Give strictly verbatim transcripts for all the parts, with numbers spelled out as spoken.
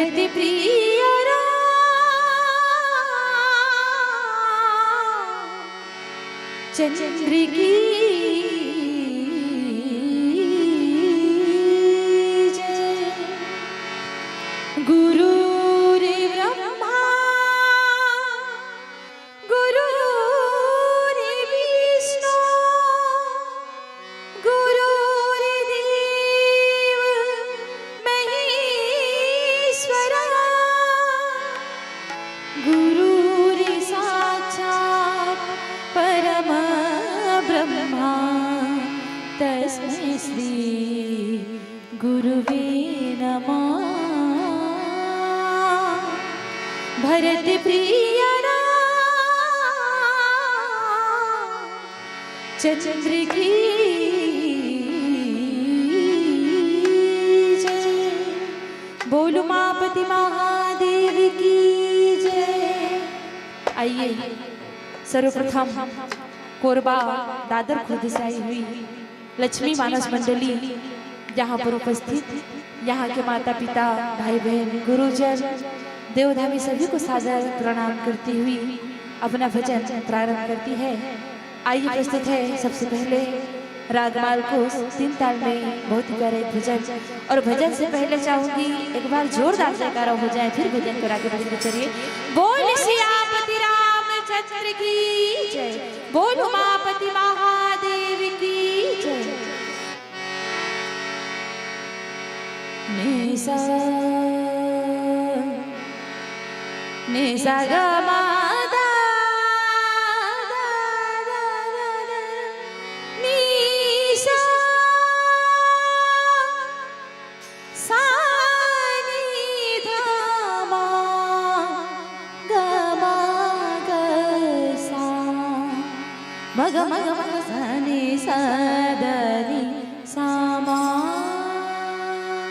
प्रिय राम चंद्र की जय। गुरुर्ब्रह्मा गुरुर्विष्णु गुरुर्देव महेश्वरा गुरुर्साक्षात् परम ब्रह्मा तस्मै श्री गुरुवे नमः। भरत प्रिय राम चंद्र की जय। बोल उमापति महादेव की जय। आइए, सर्वप्रथम कोरबा दादर खुर्द से आई हुई लक्ष्मी मानस मंडली यहाँ पर उपस्थित, यहाँ के माता पिता, भाई बहन, गुरुजन, देवधामी सभी को सादर प्रणाम करती हुई अपना भजन प्रारंभ करती है। आइए, प्रस्तुत है सबसे पहले रागमाल कोस तीन ताल में बहुत ही प्यारा एक भजन। और भजन से पहले चाहूंगी एक बार जोरदार जयकारा हो जाए, फिर भजन को आगे बढ़ेंगे। चलिए, बोल सियापति रामचंद्र की जय, बोल उमापति महादेव की जय। निसा निसा ग मा दा दा दा दा दा निसा सा नि ध मा ग मा ग सा म ग म ग म ग सा नि सा द नि सा मा।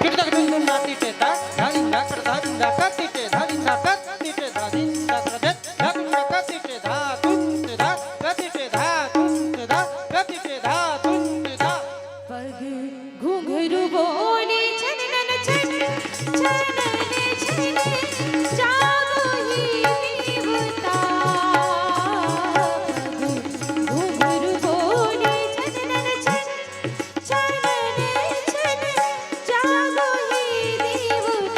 टिक टक टुन टुन दा टिटे दा, धा धिन धा कर धा धिन धा कर टिटे धा धिन धा कर टिटे धा धिन धा कर दे, धा टुन धा कर टिटे धा टुन टे धा कर टिटे धा टुन टे धा कर टिटे धा टुन टे धा। पग घुंघरू बोले छननन छन, छनन छन, जागो ही देवता। पग घुंघरू बोले छननन छन, छनन छन, जागो ही देवता।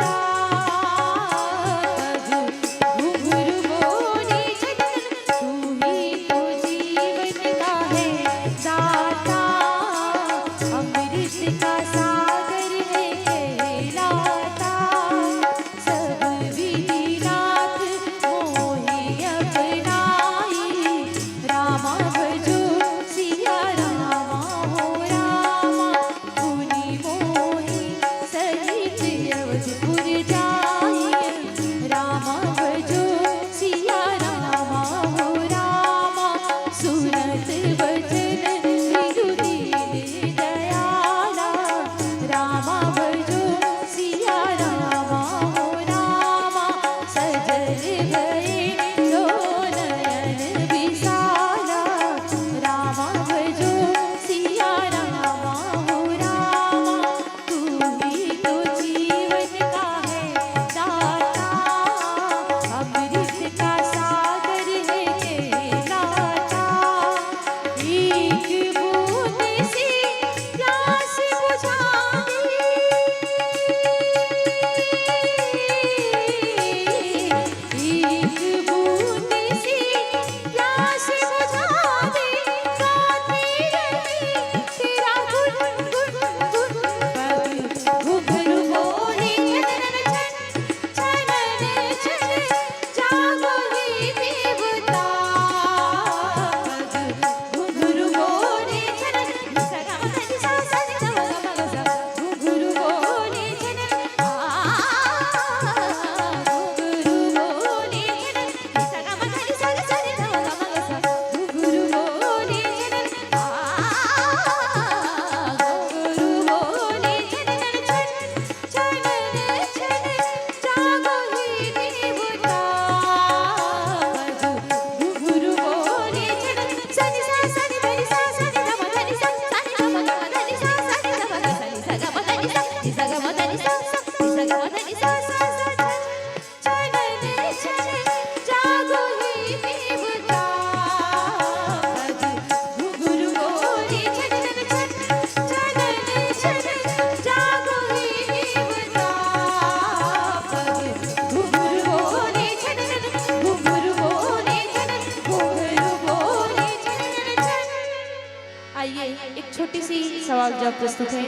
सवाल जवाब प्रस्तुत है।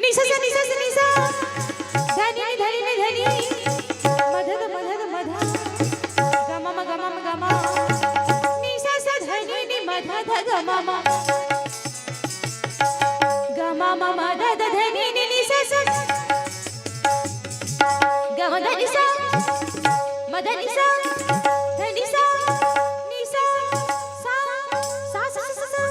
निसा सा निसा सा निसा, धनी नि धनी नि धनी, मधद मधद मधा, गमा म गमा म गमा। निसा सा धनी नि मधद गमा म, गमा म मधद धनी नि निसा सा। ग म ध नि सा, म ध नि सा, ध नि सा, नि सा, सा, सा, सा, सा, सा, सा।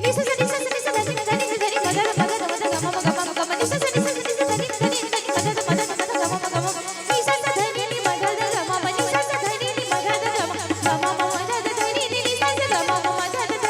नि सा, सा, नि सा, सा, नि सा, ध नि, ध नि, ध नि, म ध, म ध, म ध, ग म, म ग म, म ग म, नि सा, सा, नि सा, नि सा, ध नि, ध नि, ध नि, म ध, म ध, म ध, ग म, म ग म। नि सा, सा, ध नि, नि म ध, ध ग म, नि सा, सा, ध नि, नि म ध, ध ग म, ग म, म ध, ध नि, नि नि सा, सा, ग म, म ध, ध नि, नि नि सा।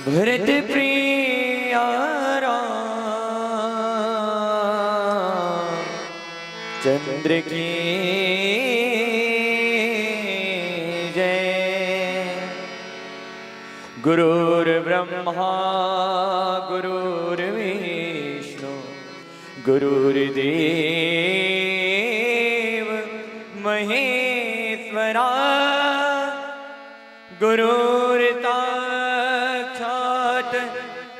भरत प्रिया राम चंद्र की जय। गुरुर्ब्रह्मा गुरुर्विष्णु गुरुर्देव महेश्वरा। गुरुर्साक्षात्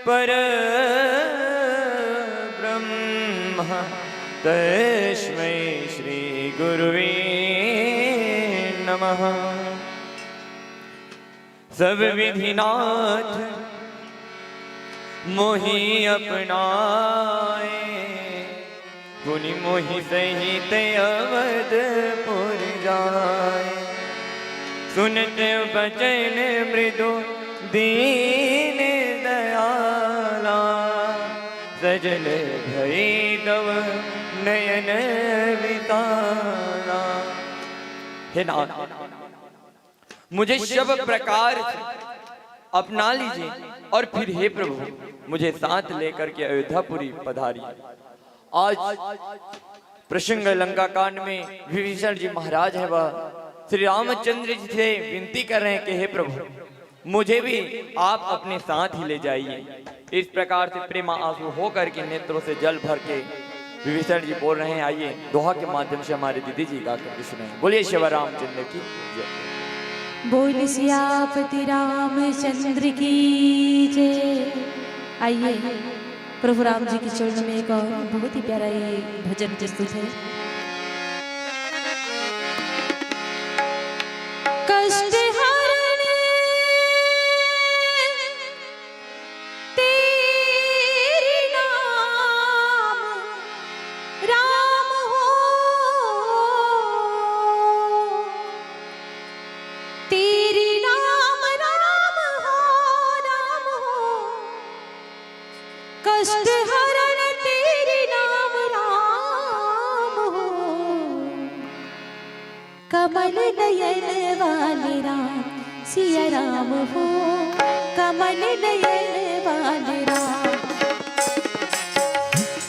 परब्रह्म तस्मै श्री गुरुवे नमः। सब विधिनाथ मोहि अपनाए, पुनि मोहि सहित अवधपुर जाए। सुनत बचन मृदु दीन दयाला, सजल भई तव नयन विशाला। हे नाथ, मुझे सब प्रकार से अपना लीजिए और फिर हे प्रभु, मुझे साथ लेकर के अयोध्यापुरी पधारिए। आज प्रसंग लंका कांड में विभीषण जी महाराज है, वह श्री रामचंद्र जी से विनती कर रहे हैं कि हे प्रभु, मुझे भी आप अपने साथ ही ले जाइए। इस प्रकार से प्रेम आंसू होकर के नेत्रों से जल भर के विभीषण जी बोल रहे हैं। आइए, दोहा के माध्यम से हमारे दीदी जी गा करके सुनाएं। बोलिए शिव रामचंद्र की जय। बोल सियापति रामचंद्र की जय। आइए, प्रभु राम जी के चरणों में एक और बहुत ही प्यारा ये भजन प्रस्तुत है। कष्ट हरण तेरे नाम राम हो, तेरे नाम राम हो, राम हो। कष्ट हरण तेरे नाम राम हो। कमल नयन वाले राम, सिया राम हो। कमल नयन वाले राम,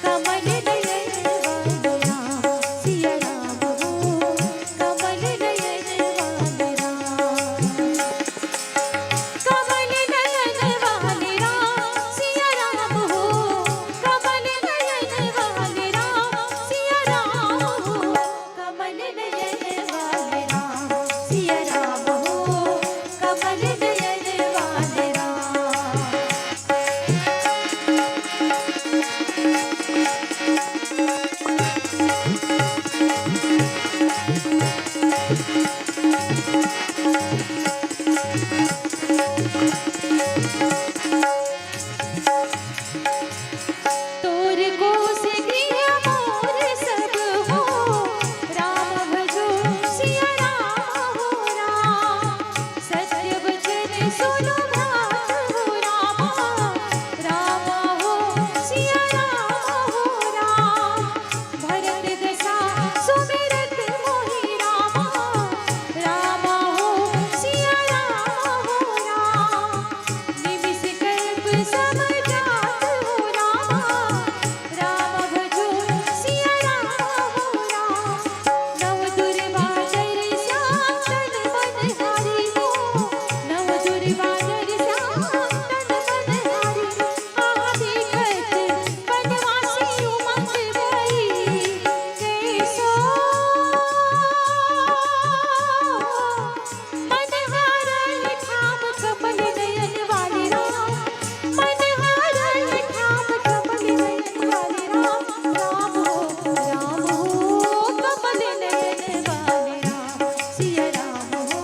कमल नयन वाले राम, सिया राम हो। कमल नयन वाले राम, कमल नयन वाले राम, सिया राम हो। कमल नयन वाले राम, सिया राम हो। कमल नयन वाले राम, सिया राम हो। कमल तोर कोस गृह मोर सब हो, राम भजो सिया राम हो राम। सत्य वचन सुनो भ्रात हो रामा, रामा हो सिया राम हो राम। भरत दसा सुमिरत मोहि रामा, रामा हो सिया राम हो राम। निमिष कल्प सम जात हो रामा, राम भजो सिया राम हो राम। नव दुर्वादर श्याम तन मन हारी हो, नव दुर्वादर श्याम तन मन हारी। आहा देखत वनवासी उमंग भई कैसो। मन हारहि ठाम कमल नयन वाले राम, मन हारहि ठाम कमल नयन वाले राम। राम हो, राम हो, कमल नयन वाले राम, सिया राम हो,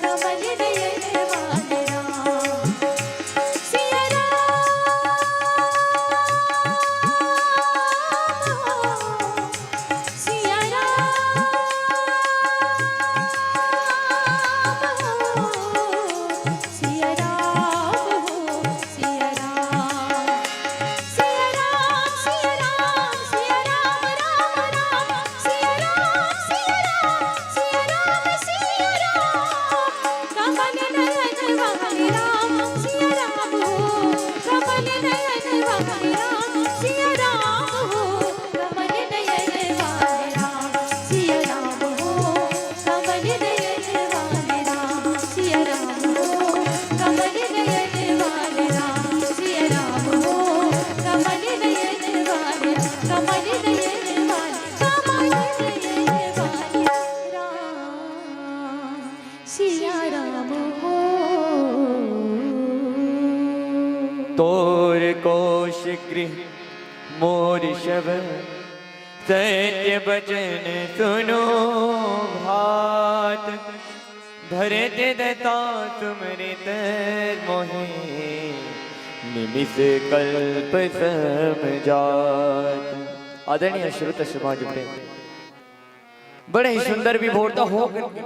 कमल नयन वाले राम। सिया राम हो, सिया राम हो, सिया राम हो, सिया राम। सिया राम, सिया राम, सिया राम, राम राम। सिया राम, सिया राम, सिया राम, सिया राम। कमल नयन वाले राम, सिया राम हो। कमल नयन वाले राम, सिया राम हो। कमल नयन वाले राम, सिया राम हो। कमल नयन वाले राम, सिया राम हो। कमल नयन वाले राम, सिया राम हो। कमल नयन वाले, कमल नयन वाले, कमल नयन वाले राम, सिया राम हो। तोर कोश गृह मोर सब, सत्य वचन सुनो भ्रात। भरत दसा सुमिरत मोहि, निमिष कल्प सम जात। आदरणीय श्रोता समाज वृंद, बड़े ही सुंदर विभोर तो हो करके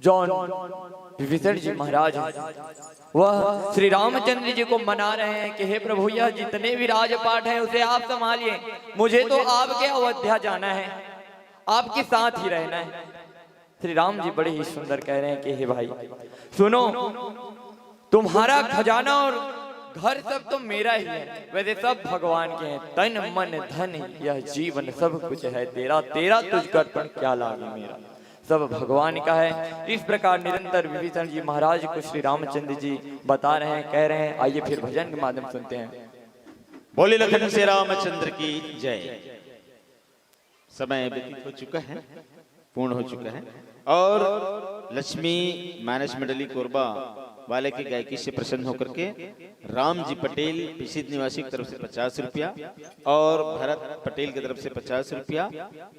जौन विभीषण जी महाराज हैं, वह श्री रामचंद्र जी को मना रहे हैं कि हे प्रभु, यह जितने भी राजपाट हैं, उसे आप संभालिए, मुझे तो आपके अयोध्या जाना है, आपके साथ ही रहना है। श्री राम जी बड़े ही सुंदर कह रहे हैं कि हे भाई, सुनो, तुम्हारा खजाना और घर सब तो मेरा ही है, वैसे सब भगवान के हैं। तन मन धन यह जीवन सब कुछ है तेरा, तेरा तुझको अर्पण क्या लागे मेरा, सब भगवान का है। इस प्रकार निरंतर विभीषण जी महाराज को श्री रामचंद्र जी बता रहे हैं, कह रहे हैं। आइए फिर भजन के माध्यम सुनते हैं। बोले लखन से रामचंद्र की जय। समय व्यतीत हो चुका है, पूर्ण हो चुका है। और लक्ष्मी मानस मंडली कोरबा वाले की गायकी से प्रसन्न होकर के राम जी पटेल पिसिद निवासी की तरफ से पचास रुपया और भरत पटेल की तरफ से पचास रुपया,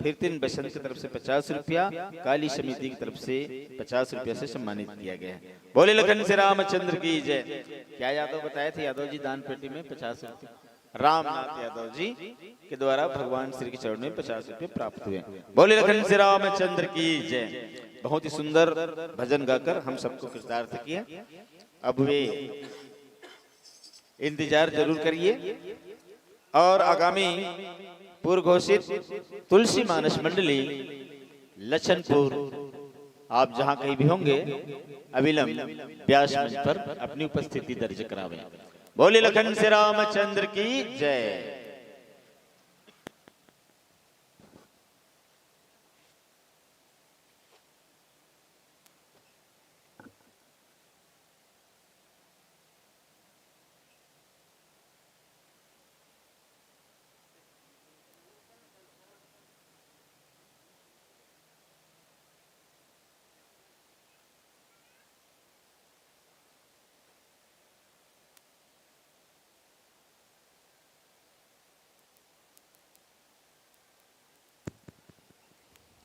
फिर तीन बसंत की तरफ से पचास रुपया, काली समिति की तरफ से पचास रुपया से सम्मानित किया गया है। बोले लखन से रामचंद्र की जय। क्या यादव बताए थे, यादव जी दान पेटी में पचास रुपया। रामनाथ यादव जी के द्वारा भगवान श्री के चरण में पचास रुपये प्राप्त हुए। बोले लखन से रामचंद्र की जय। बहुत ही सुंदर भजन गाकर हम सबको कृतार्थ किया। अब वे इंतजार जरूर करिए और आगामी पूर्व घोषित तुलसी मानस मंडली लखनपुर, आप जहां कहीं भी होंगे, अविलंब व्यास मंच पर अपनी उपस्थिति दर्ज करावें। बोले लखन से रामचंद्र की जय।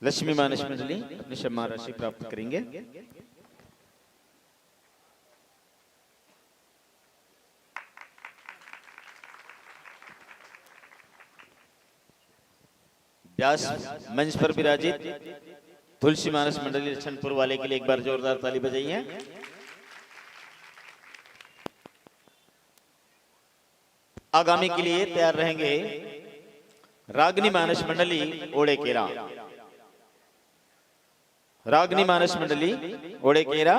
लक्ष्मी मानस मंडली अपनी सम्मान राशि प्राप्त करेंगे। व्यास मंच पर विराजित तुलसी मानस मंडली लक्षणपुर वाले के लिए एक बार जोरदार ताली बजाइए। आगामी के लिए तैयार रहेंगे रागनी मानस मंडली ओड़ेकेरा। रागनी मानस मंडली ओड़ेकेरा,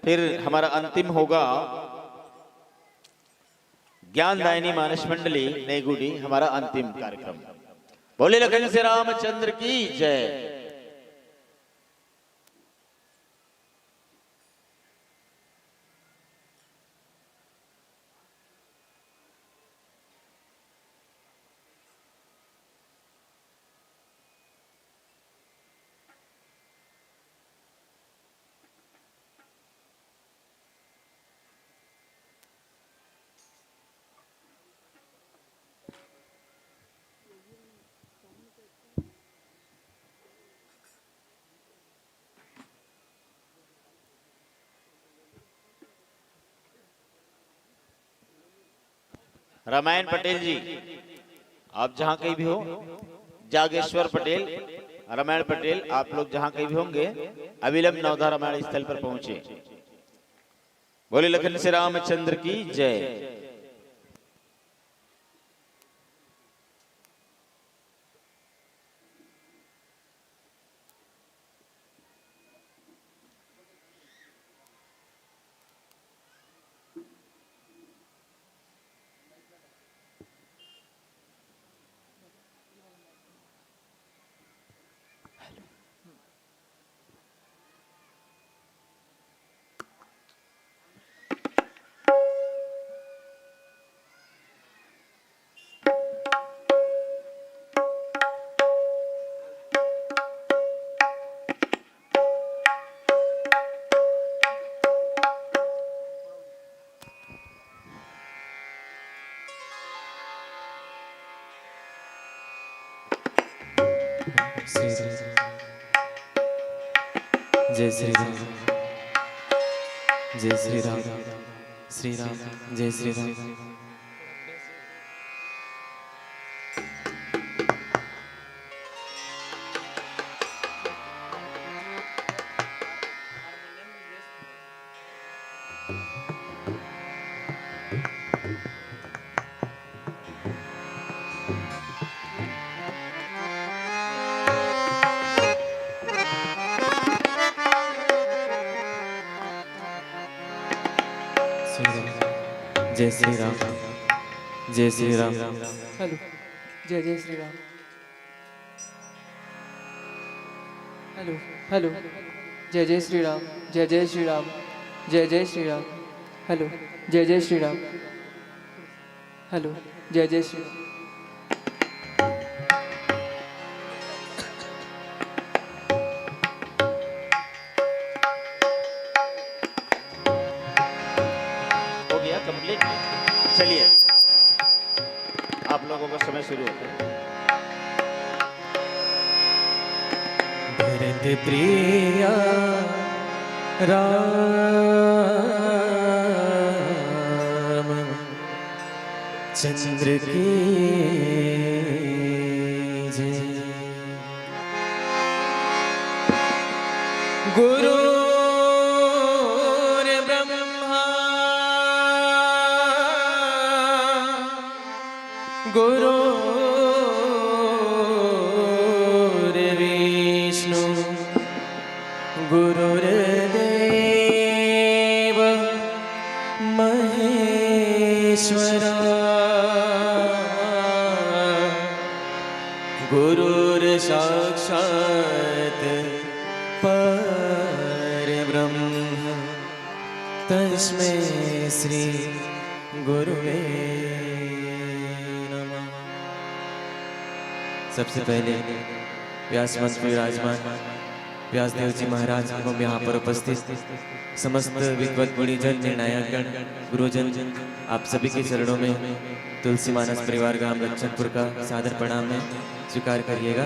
फिर हमारा अंतिम होगा ज्ञानदायिनी मानस मंडली नेगुडी, हमारा अंतिम कार्यक्रम। बोले लखन से रामचंद्र की जय। रामायण पटेल जी, आप जहां कहीं भी हो, जागेश्वर पटेल, रामायण पटेल, आप लोग जहां कहीं भी होंगे, अविलंब नवधा रामायण स्थल पर पहुंचे। बोले लखन से रामचंद्र की जय। श्री राम। जय श्री राम। जय श्री राम। श्री राम। जय श्री राम। श्री राम। जय श्री राम। जय श्री राम। हेलो। जय जय श्री राम। हेलो। हेलो। जय जय श्री राम। जय जय श्री राम। जय जय श्री राम। हेलो। जय जय श्री राम। हेलो। जय जय श्री राम। हो गया कंप्लीट। चलिए, आप लोगों का समय शुरू होता है। भरत प्रिया राम चंद्र की जय। गुरुर्ब्रह्मा गुरुर्विष्णु गुरुर्देव महेश्वरा। गुरुर्साक्षात् परब्रह्म तस्मै श्री गुरुवे नमः। सबसे पहले व्यास मंच पर विराजमान व्यासदेव जी महाराज एवं यहाँ पर उपस्थित समस्त विद्वत गुणीजन, निर्णायकगण, गुरुजन, आप सभी के चरणों में तुलसी मानस परिवार ग्राम लक्षणपुर का सादर प्रणाम है, स्वीकार करिएगा।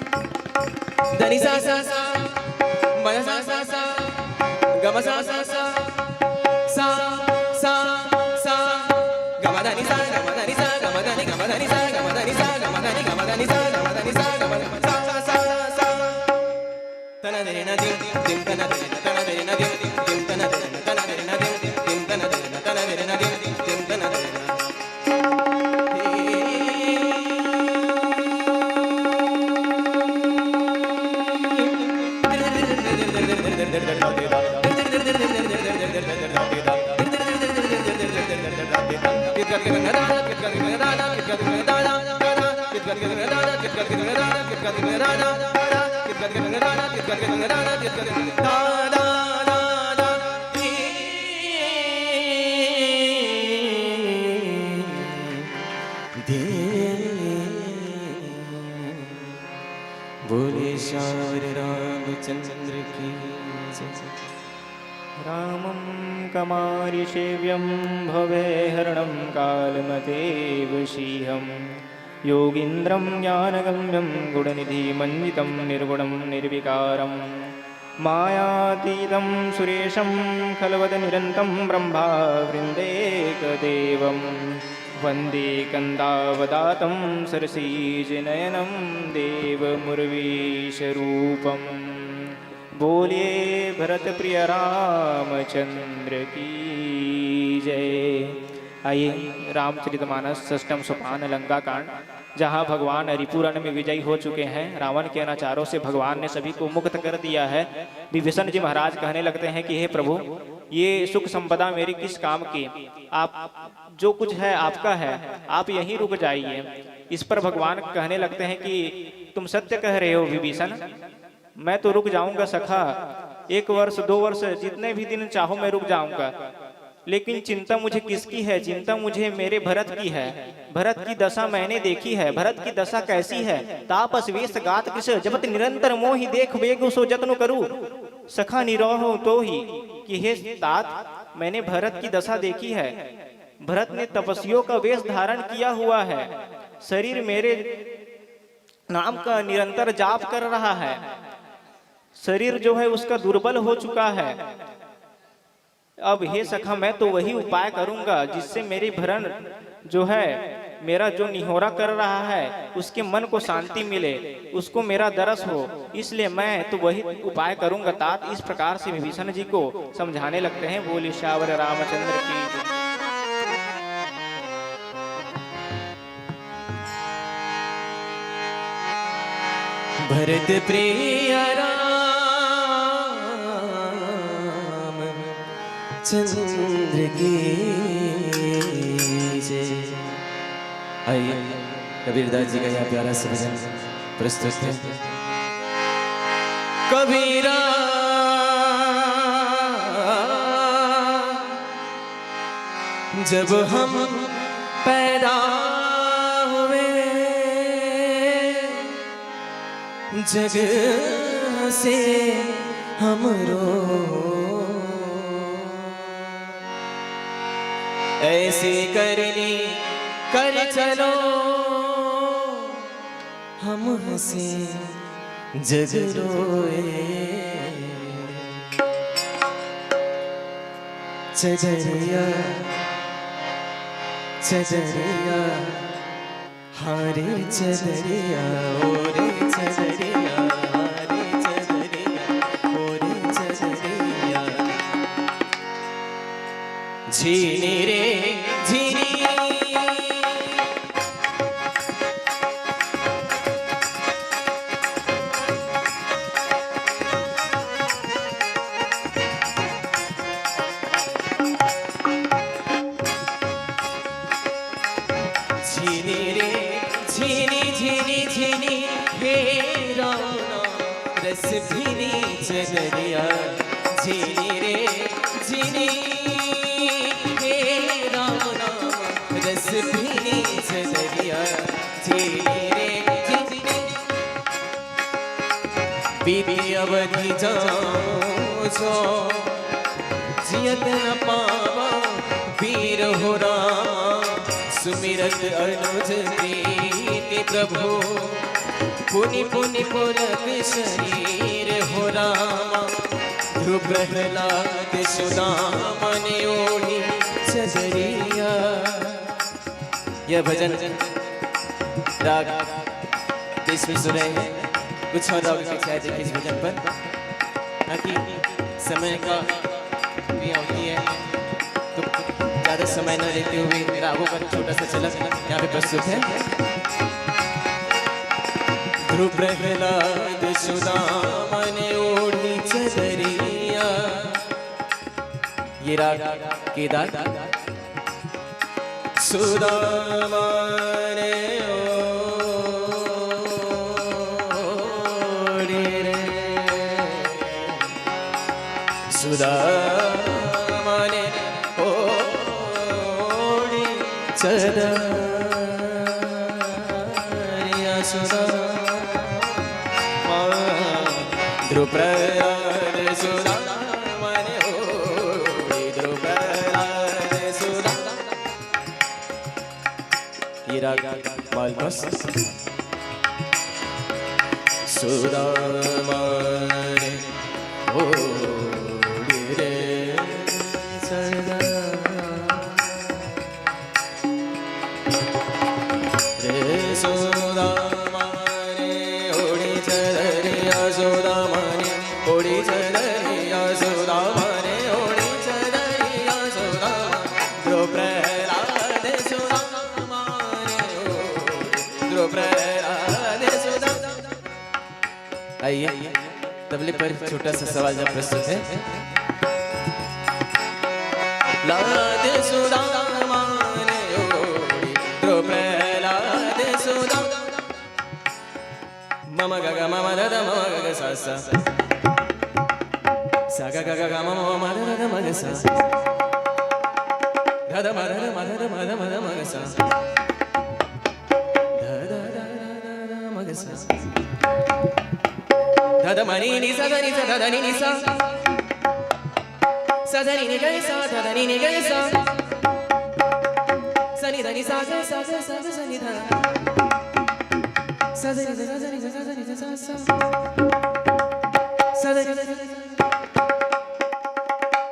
దని సా సా సా, మ సా సా సా, గ మ సా సా సా, సా, సా, సా, గ మ దని సా, గ మ దని సా, గ మ దని, గ మ దని సా, గ మ దని సా, గ మ దని, గ మ దని సా, గ మ దని సా, గ మ దని సా, సా, సా, సా. తన దని న దిం, దిం తన దని న, తన దని న దిం, దిం తన దని న, తన దని న దిం, దిం తన దని న, తన దని న దిం, దిం తన దని న. बोले श्यावर रामचंद्र की जय। रामं कमारिसेव्यं भवे हरणं कालमतेव सिंहम्। योगीन्द्रं ज्ञानगम्यं गुणनिधिमञ्जितं निर्गुणं निर्विकारम्। मायातीतं सुरेशं खलवदनिरन्तं ब्रह्मावृन्देकदेवम्। वन्दे कन्दावदातं सरसीजनयनं देवमुर्वीशरूपम्। बोलिए भरत प्रिय रामचंद्र की जय। आइए, रामचरितमानस षष्ठम सोपान लंका कांड, जहाँ भगवान रिपुरन में विजयी हो चुके हैं। रावण के अनाचारों से भगवान ने सभी को मुक्त कर दिया है। विभीषण जी महाराज कहने लगते हैं कि हे प्रभु, ये सुख संपदा मेरी किस काम की? आप, जो कुछ है आपका है, आप यहीं रुक जाइए। इस पर भगवान कहने लगते हैं कि तुम सत्य कह रहे हो विभीषण, मैं तो रुक जाऊंगा सखा, एक वर्ष, दो वर्ष, जितने भी दिन चाहो मैं रुक जाऊंगा, लेकिन चिंता मुझे किसकी है? चिंता मुझे मेरे भरत की है। भरत की दशा मैंने देखी है। भरत की दशा कैसी है? तापस वेश गात कृष जपत निरंतर मोहि, देख वेगु सो जतनु करू सखा निरोहु तोहि। कि हे तात, मैंने भरत की दशा देखी है। भरत ने तपस्वियों का वेश धारण किया हुआ है। शरीर मेरे नाम का निरंतर जाप कर रहा है। शरीर जो है उसका दुर्बल हो चुका है। अब हे सखा, मैं तो वही उपाय करूंगा जिससे मेरी भरण जो है, मेरा जो निहोरा कर रहा है, उसके मन को शांति मिले, उसको मेरा दरस हो, इसलिए मैं तो वही उपाय करूंगा तात। इस प्रकार से विभीषण जी को समझाने लगते हैं। बोलिए श्यावर रामचंद्र की जय। भरत प्रिय राम चंद्र की जय। आइए, कबीरदास जी का यह प्यारा सा भजन प्रस्तुत है। कबीरा, जब हम पैदा हुए, जग से हम रो, ऐसी करनी कर चलो, हम हंसे जग रोए। चदरिया, चदरिया, हारे चदरिया, ओरे चदरिया, हारे चदरिया, ओरे चदरिया। झीनी रे झीनी। झीनी रे झीनी, झीनी झीनी, हे राम नाम रस भीनी चदरिया। झीनी रे झीनी, हे राम नाम रस भीनी चदरिया। झीनी रे झीनी। बीती अवधि जाऊं जो जियत न पावा वीर हो रामा, सुमिरत अनुज प्रीति प्रभु। पुनि पुनि पुलक शरीर हो रामा, ध्रुव प्रहलाद सुदामा ने ओढ़ी चदरिया। यह भजन राग देश में सुने हैं। कुछ और राग की छाया देखिए इस भजन पर, ताकि समय का भी होती है, तो ज़्यादा समय न लेते हुए रागों का छोटा सा झलक यहाँ पे प्रस्तुत है। ध्रुव प्रहलाद सुदामा ने ओढ़ी चदरिया। ये राग केदार। सुदामा ने ओढ़ी रे, सुदामा ने ओढ़ी चदरिया। सुदामा, ध्रुव प्रहलाद सुदामा ने ओढ़ी, ध्रुव प्रहलाद सुदामा। ये राग मालमस। सुदामा ने ओढ़ी रे सदा। रे सुदामा ने ओढ़ी चदरिया, सुदामा ने ओढ़ी चदरिया, सुदामा ने ओढ़ी चदरिया, सुदामा। ध्रुव प्रहलाद सुदामा ने ओढ़ी, ध्रुव प्रहलाद सुदामा। आइए, तबले पर छोटा सा सवाल जब प्रस्तुत है। लाद सुदामा ने ओढ़ी, ध्रुव प्रहलाद सुदामा। मम ग ग मम द द मम ग ग सा सा। सा ग ग ग ग मम मम द द द म ग सा। ध ध म ध ध म ध ध म ध म ध म ग सा। ध ध ध ध ध म ग सा। ध ध म नि नि सा ध नि सा ध ध नि नि सा। सा ध नि नि ग नि सा ध ध नि नि ग नि सा। सा नि ध नि सा ग सा ग सा ग सा नि ध। सा ध नि ध सा ध नि ध सा ध नि ध सा सा। सा ध नि ध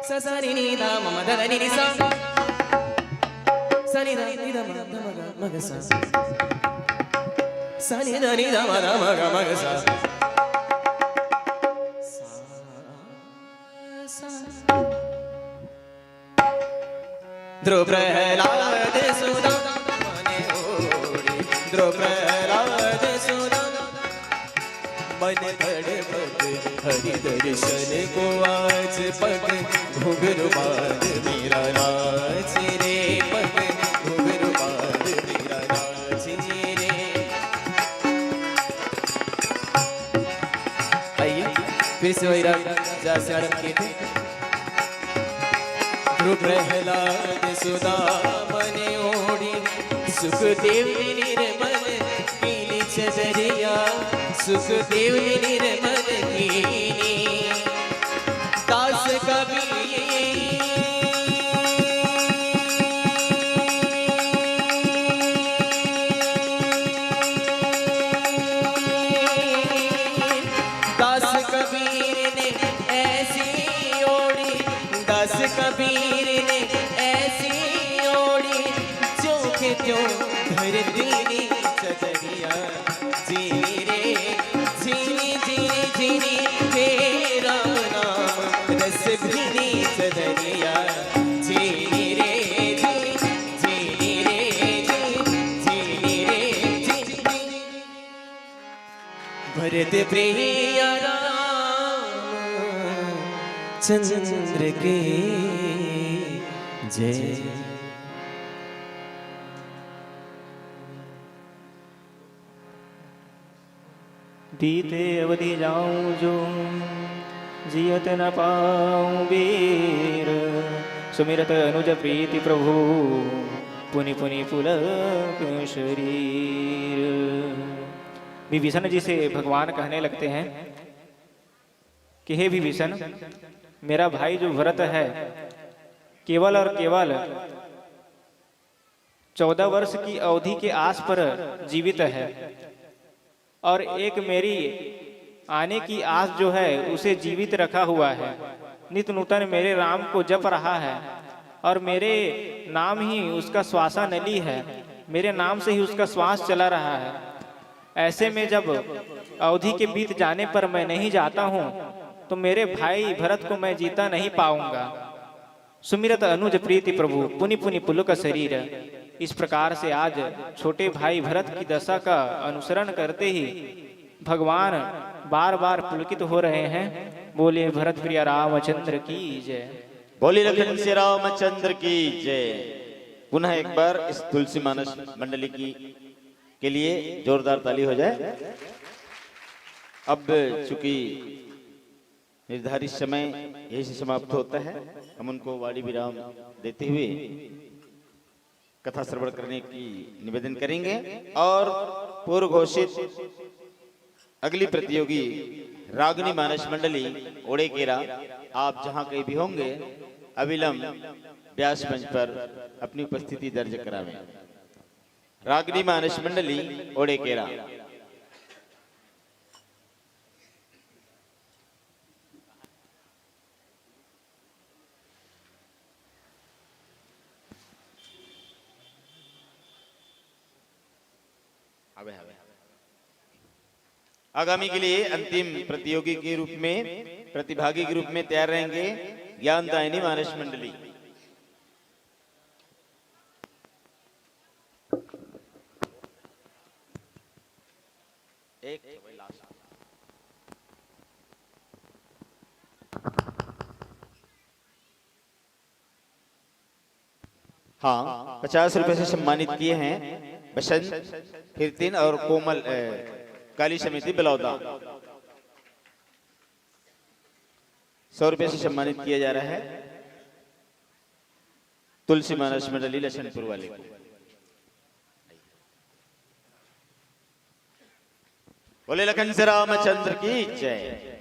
सा सा नि नि ध म म ध ध नि नि सा। सा नि ध नि ध म ध म ग म ग सा। सा नि ध नि ध म ध म ग म ग सा। सा, सा। ध्रुव प्रहलाद सुदामा ने ओढ़ी, ध्रुव प्रहलाद सुदामा। मन तड़पत हरि दर्शन को आज, पग घुंघरू बांध मेरा नाच रे, पग घुंघरू बांध मेरा नाच रे। आइए, फिर से वही राग जहाँ से आरंभ किए थे। ध्रुव प्रहलाद सुदामा ने ओढ़ी, सुखदेव निर्मल कीनी चदरिया, सुखदेव निर्मल कीनी। दास कबीर, दास कबीर ने ऐसी ओढ़ी, दास कबीर ने ऐसी ओढ़ी, जो के त्यों धरती नी चदरिया। झीनी रे झीनी, झीनी झीनी, हे राम नाम रस भीनी चदरिया। झीनी रे झीनी, झीनी रे झीनी, झीनी रे झीनी। भरत प्रिया राम चंद्र की जय। बीते अवधि जाऊं जो, जियत न पाऊं वीर। सुमिरत अनुज प्रीति प्रभु, पुनि पुनि पुलक शरीर। विभीषण जी से भगवान कहने लगते हैं कि हे विभीषण, मेरा भाई जो भरत है, केवल और केवल चौदह वर्ष की अवधि के आस पर जीवित है, और एक मेरी आने की आस जो है, उसे जीवित रखा हुआ है। नित नूतन मेरे राम को जप रहा है, और मेरे नाम ही उसका श्वासा नली है, मेरे नाम से ही उसका श्वास चला रहा है। ऐसे में जब अवधि के बीत जाने पर मैं नहीं जाता हूँ, तो मेरे भाई भरत को मैं जीता नहीं पाऊंगा। सुमिरत अनुज प्रीति प्रभु, पुनि पुनि पुलक शरीर। इस प्रकार से आज छोटे भाई भरत की दशा का अनुसरण करते ही भगवान बार बार पुलकित हो रहे हैं। बोलिए भरत प्रिय रामचंद्र की जय। बोलिए लखन से रामचंद्र की जय। पुनः एक बार इस तुलसी मानस मंडली की, के लिए जोरदार ताली हो जाए। अब चूंकि निर्धारित समय यहीं से समाप्त होता है, हम उनको वाणी विराम देते हुए कथा श्रवण करने की निवेदन करेंगे। और पूर्व घोषित अगली प्रतियोगी रागनी मानस मंडली ओड़ेकेरा, आप जहां कहीं भी होंगे, अविलंब व्यास मंच पर अपनी उपस्थिति दर्ज करावें। रागनी मानस मंडली ओड़ेकेरा। आवे, आवे। आगामी के लिए अंतिम प्रतियोगी के रूप में, प्रतिभागी के रूप में तैयार रहेंगे ज्ञानदायिनी मानस मंडली। एक, वही लास्ट। हाँ, पचास रुपए से सम्मानित किए हैं बसंत, हिरतिन और कोमल, ए, काली समिति बिलौदा। सौ रुपए से सम्मानित किया जा रहा है तुलसी मानस मंडली लखनपुर वाले को। बोले लखन से रामचंद्र की जय।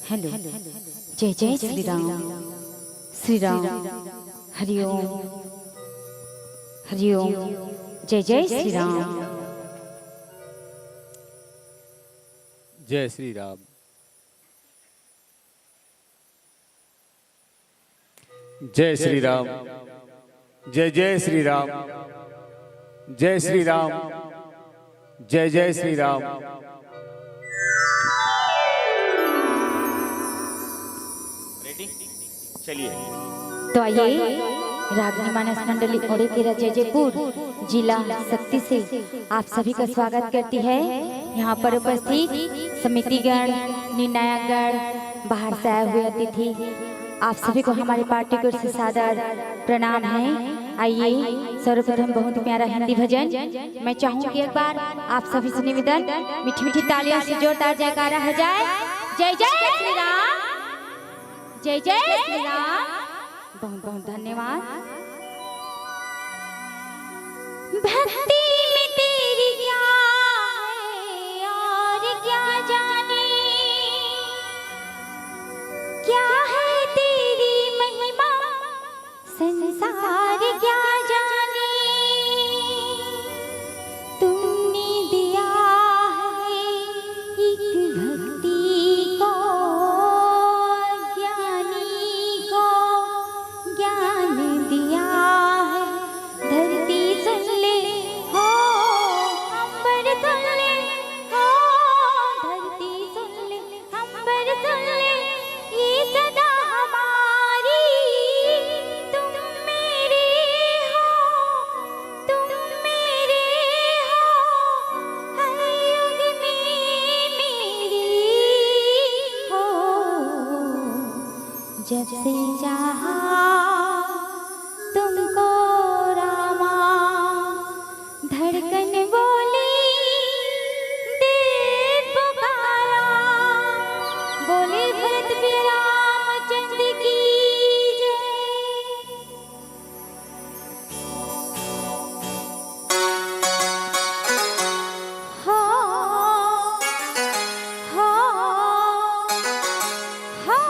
हेलो। जय जय श्री राम। श्री राम। हरिओम। हरिओम। जय जय श्री राम। जय श्री राम। जय श्री राम। जय जय श्री राम। जय श्री राम। जय जय श्री राम। रेडी? चलिए। तो आइए, रागनी मानस मंडली ओड़ेकेरा जैजैपुर, जिला सक्ती से आप सभी का स्वागत करती है। यहाँ पर उपस्थित समितिगण, निर्णायकगण, बाहर से आए हुए अतिथि, आप सभी को हमारी पार्टी की ओर से सादर प्रणाम है। आइए, सर्वप्रथम बहुत प्यारा हिंदी भजन। मैं चाहूंगी एक बार आप सभी से निवेदन, मीठी मीठी तालियों से जोरदार जयकारा हो जाए। जय जय श्री राम। जय जय श्री राम। बहुत बहुत धन्यवाद। भक्ति में तेरी क्या है और क्या जाने, क्या है तेरी महिमा संसार क्या जाने। तुमने दिया है एक भक्ति को, ज्ञानी को ज्ञान दिया है। धरती सुन ले, हो अंबर सुन ले, हो धरती सुन ले, अंबर सुन ले, ये सदा हमारी। तुम मेरे हो, तुम मेरे हो, हर युग में मेरी हो। जब से चाहा तुमको रामा, धड़कन बोली, दिल पुकारा। बोले भरत प्रिय रामचंद्र की जय। हो, हो, हो।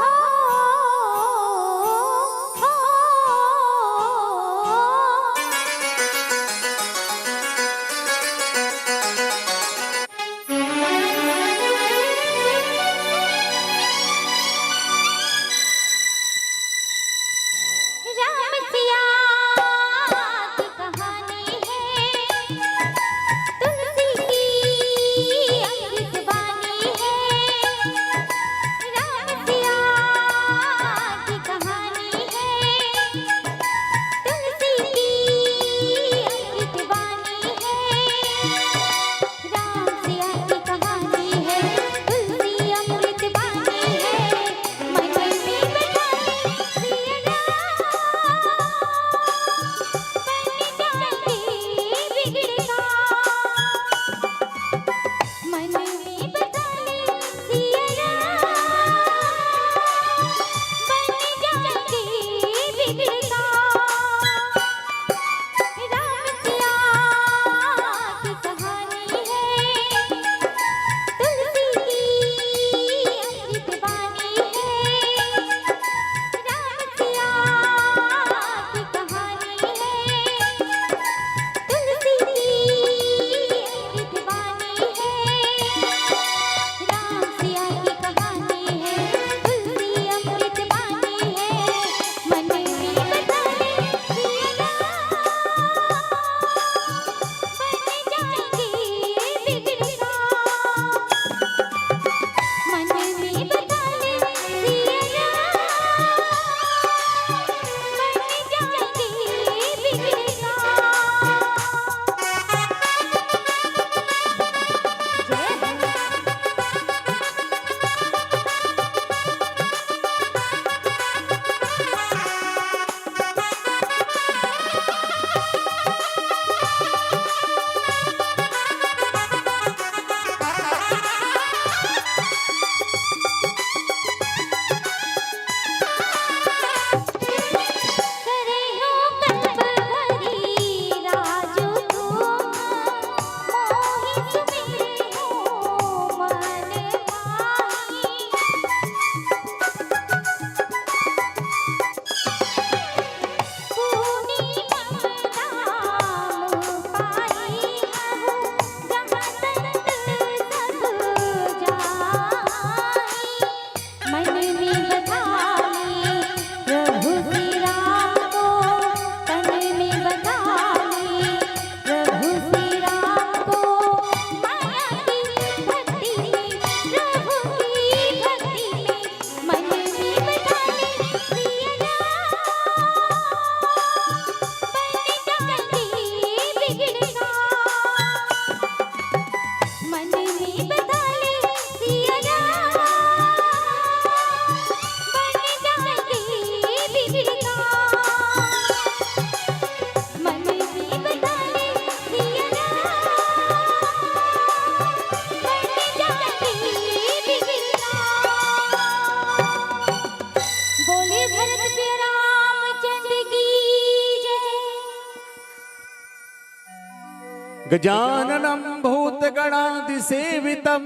गजाननं भूतगणादिसेवितं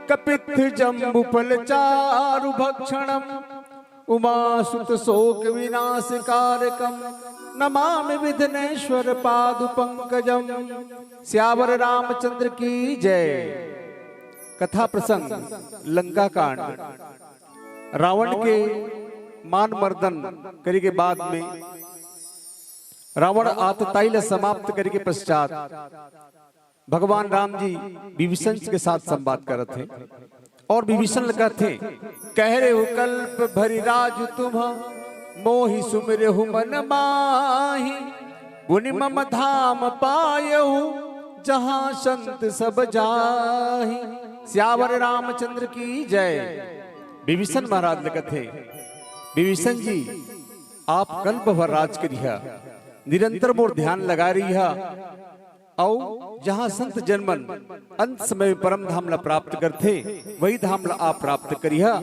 कपित्थजम्बुफलचारुभक्षणं उमासुत शोक विनाश कारकम नमामि विघ्नेश्वर पादु पंकजम। सियावर रामचंद्र की जय। कथा प्रसंग लंका कांड। रावण के मान मर्दन करे के बाद में रावण आतताई ला समाप्त करे के पश्चात भगवान राम जी विभीषण के साथ संवाद करत हे और विभीषण ल कहथे, "कह रहे हो कल्प भरि राजु तुम, मोहि सुमिरहु मन माहि, पुनि मम धाम पायहु, जहाँ संत सब जाहि।" सियावर रामचंद्र की जय। विभीषण महाराज ल कहथे, "विभीषण जी, आप कल्प भर राज करिहा, निरंतर मोर ध्यान लगा रहिहा, अउ जहाँ संत जन मन अंत समय में परम धाम ला प्राप्त करथे, वही धाम ला आप प्राप्त करिहा।"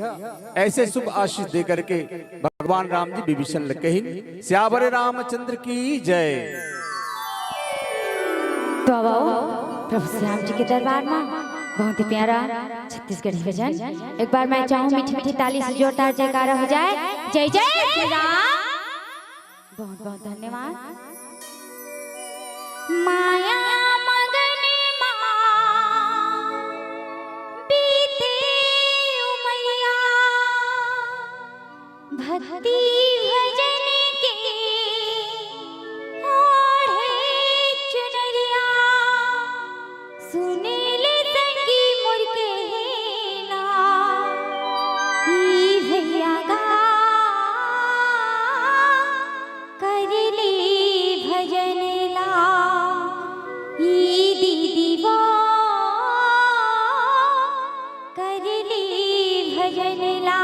ऐसे शुभ आशीष दे करके भगवान राम जी विभीषण ल कहिन। सियावर रामचंद्र की जय। तो आओ प्रभु श्री राम जी के दरबार में बहुत ही प्यारा छत्तीसगढ़ी भजन। एक बार मैं चाहूँ मीठी मीठी ताली से जोरदार जयकारा हो जाए। जय जय श्री राम। बहुत बहुत धन्यवाद। माया मगन मा बीते उमरिया, भक्ति भजन के ओढ़े चुनरिया। सुन ले संगी मोर कहना, ई भैया गा कर ले भजन ला, ई दीदी वो कर ले भजन ला।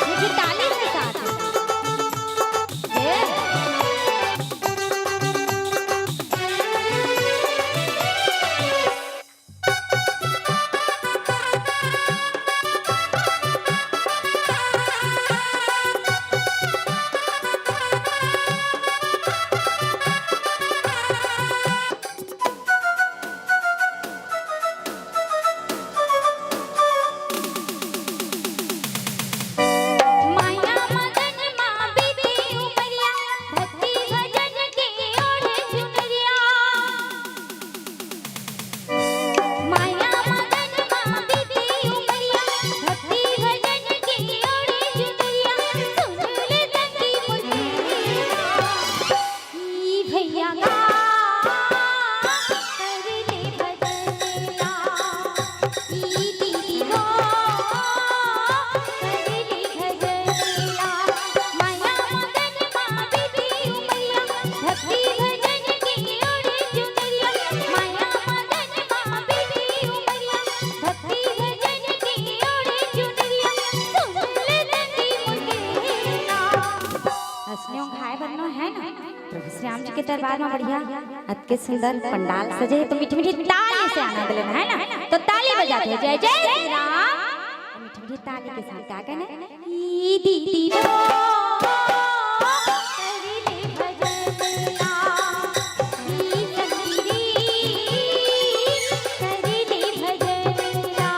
मुझे ताली के साथ। ये। माया मगन मा बीते उमरिया, भक्ति भजन के ओढ़े चुनरिया। माया मगन मा बीते उमरिया, भक्ति भजन के ओढ़े चुनरिया। सुन ले संगी मोर कहना, ई भैया गा कर ले भजन ला, ई दीदी वो कर ले भजन ला। माया मगन मा बीते उमरिया, भक्ति भजन के ओढ़े चुनरिया। माया मगन मा बीते उमरिया, भक्ति भजन के ओढ़े चुनरिया। सुन ले संगी मोर कहना। हंसने उंघाए बर नो है ना? प्रभु श्री राम जी के दरबार में बढ़िया अतके सुंदर पंडाल सजे हे, तो मीठी मीठी ताली से आनंद लेना है ना। तो ताली बजाते हैं, जय जय श्री राम। मीठी मीठी ताली के साथ क्या कहना है? ई दीदी वो कर ले भजन ला, ई संगी री कर ले भजन ला।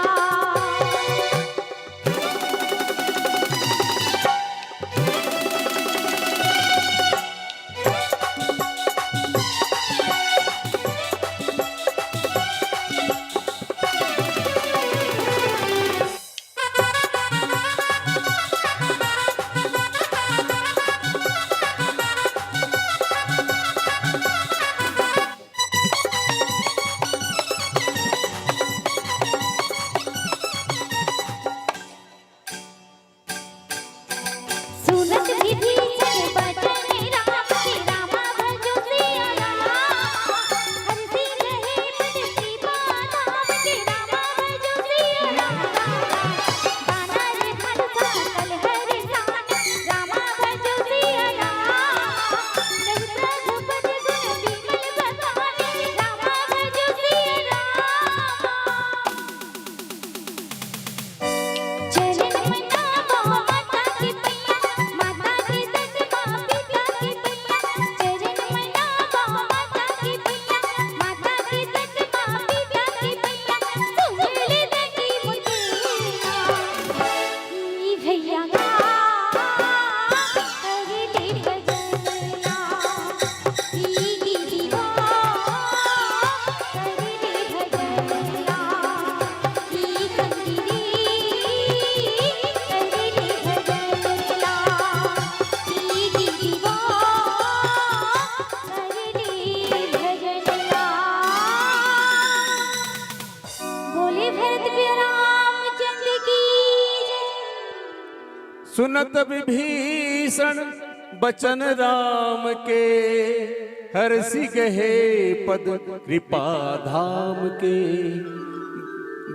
सुनत विभीषण बचन राम के, हरसि गहे पद कृपा धाम के।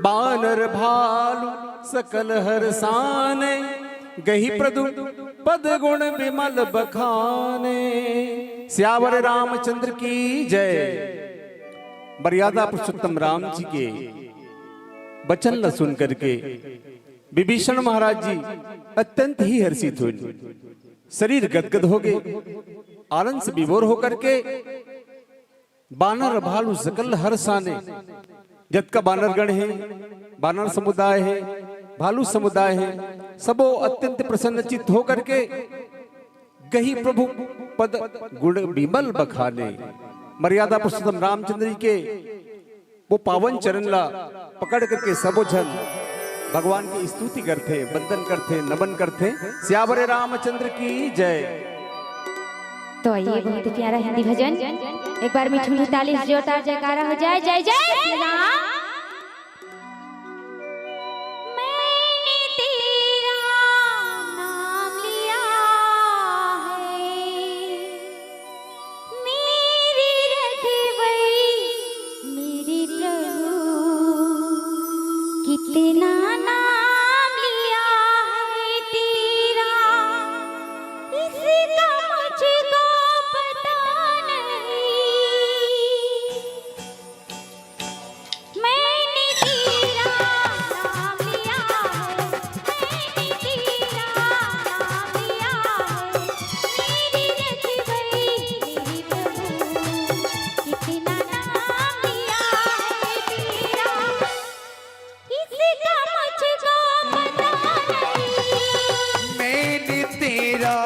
बानर भालु सकल हरसाने, गहि प्रभु पद गुण विमल बखाने। सियावर रामचंद्र की जय। मर्यादा पुरुषोत्तम राम जी के बचन ला सुन करके विभीषण महाराज जी अत्यंत ही हर्षित हुए, शरीर गदगद हो गए, आनंद से विभोर होकर के बानर भालू सकल हरसाने, जतका बानरगण है, बानर समुदाय है, भालू समुदाय है, सबो अत्यंत प्रसन्न चित्त होकर के गहि प्रभु पद गुण विमल बखाने। मर्यादा पुरुषोत्तम रामचंद्र जी के वो पावन चरण ला पकड़ करके सबो झन भगवान की स्तुति करथे, वंदन करथे, नमन करथे। सियावर रामचंद्र की जय। तो आइए, बहुत ही प्यारा हिंदी भजन, एक बार मीठी मीठी ताली से जोरदार जयकारा हो जाए। जय जय श्री राम। मैंने तेरा नाम लिया है, मेरे रखवई, मेरे प्रभु, कितना नाम लिया है तेरा, इसका मुझको पता नहीं। मैंने तेरा नाम लिया है, मैंने तेरा नाम लिया है, मेरी रखवई, मेरी प्रभु, कितना नाम लिया है तेरा, इसका मुझको पता नहीं। मैंने तेरा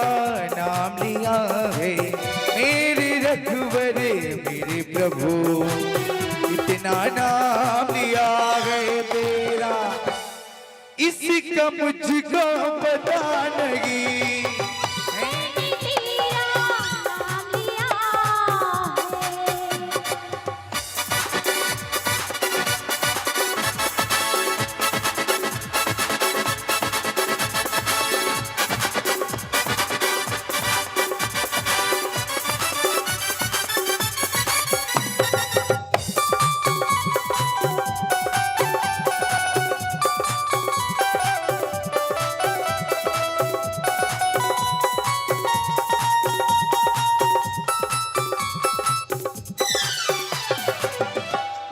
नाम लिया है, मेरे रघुवर, मेरे प्रभु, इतना नाम लिया है तेरा, इसका मुझको पता नहीं। मैंने तेरा नाम लिया है।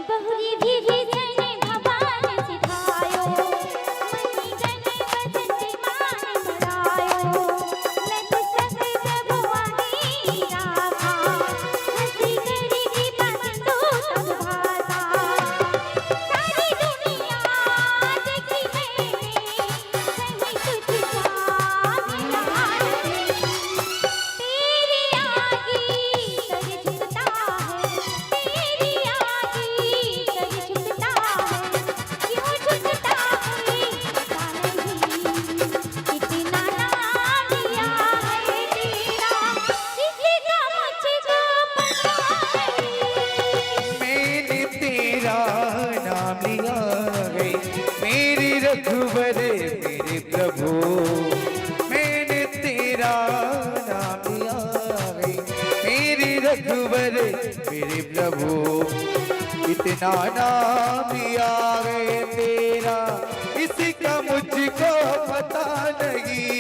बहुरी विभीषण भवान सिधायो, मणिगण बजत मान धरायो। लय पुस्तक प्रभु आगे राखा, हंसी कर कृपा सिंधु तब भाषा। सारी दुनिया देखी मैंने, कहीं तुझ सा मिला नहीं। तेरी आगे सर झुकता है, तेरी आगे सर झुकता है, क्यों झुकता है पता नहीं। कितना नाम लिया है तेरा, किसी का मुझको पता नहीं। मैंने तेरा नाम लिया है, मेरे रघुवर, मेरे प्रभु, मैंने तेरा नाम लिया है, मेरे रघुवर, मेरे प्रभु, इतना नाम लिया है तेरा, इसका मुझको पता नहीं।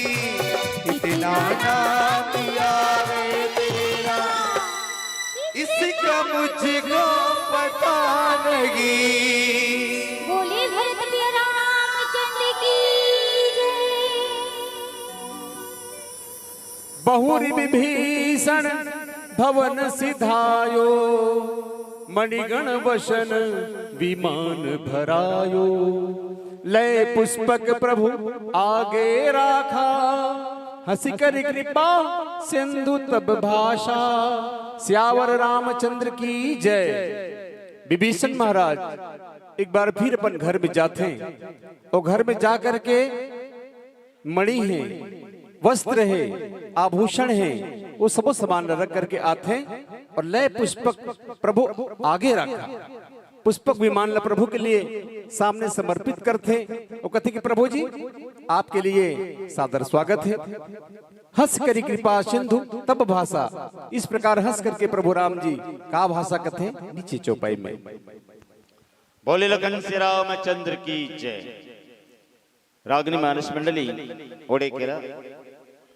इतना नाम लिया है तेरा, इसका मुझको पता नहीं। बोले भरत प्रिय रामचंद्र की जय। बहुरी विभीषण भवन सिधायो, मणिगण वसन विमान भरायो। लय पुष्पक प्रभु आगे राखा, हंसी कर कृपा सिंधु तब भाषा। सियावर रामचंद्र की जय। विभीषण महाराज एक बार फिर अपन घर में जाथे, और घर में जा करके मणि हे, वस्त्र हे, आभूषण हे, वो सबो सामान रख करके आथे और लय पुष्पक प्रभु आगे रखा। पुष्पक विमान ला प्रभु के लिए सामने समर्पित करथे। वो कथे कि प्रभु जी, आपके लिए सादर स्वागत है। हंस करी कृपा सिंधु तब भाषा, इस प्रकार हंस करके प्रभु राम जी का भाषा कथे नीचे चौपाई में। बोले लखन श्री रामचंद्र की जय। रागनी मानस मंडली ओड़ेकेरा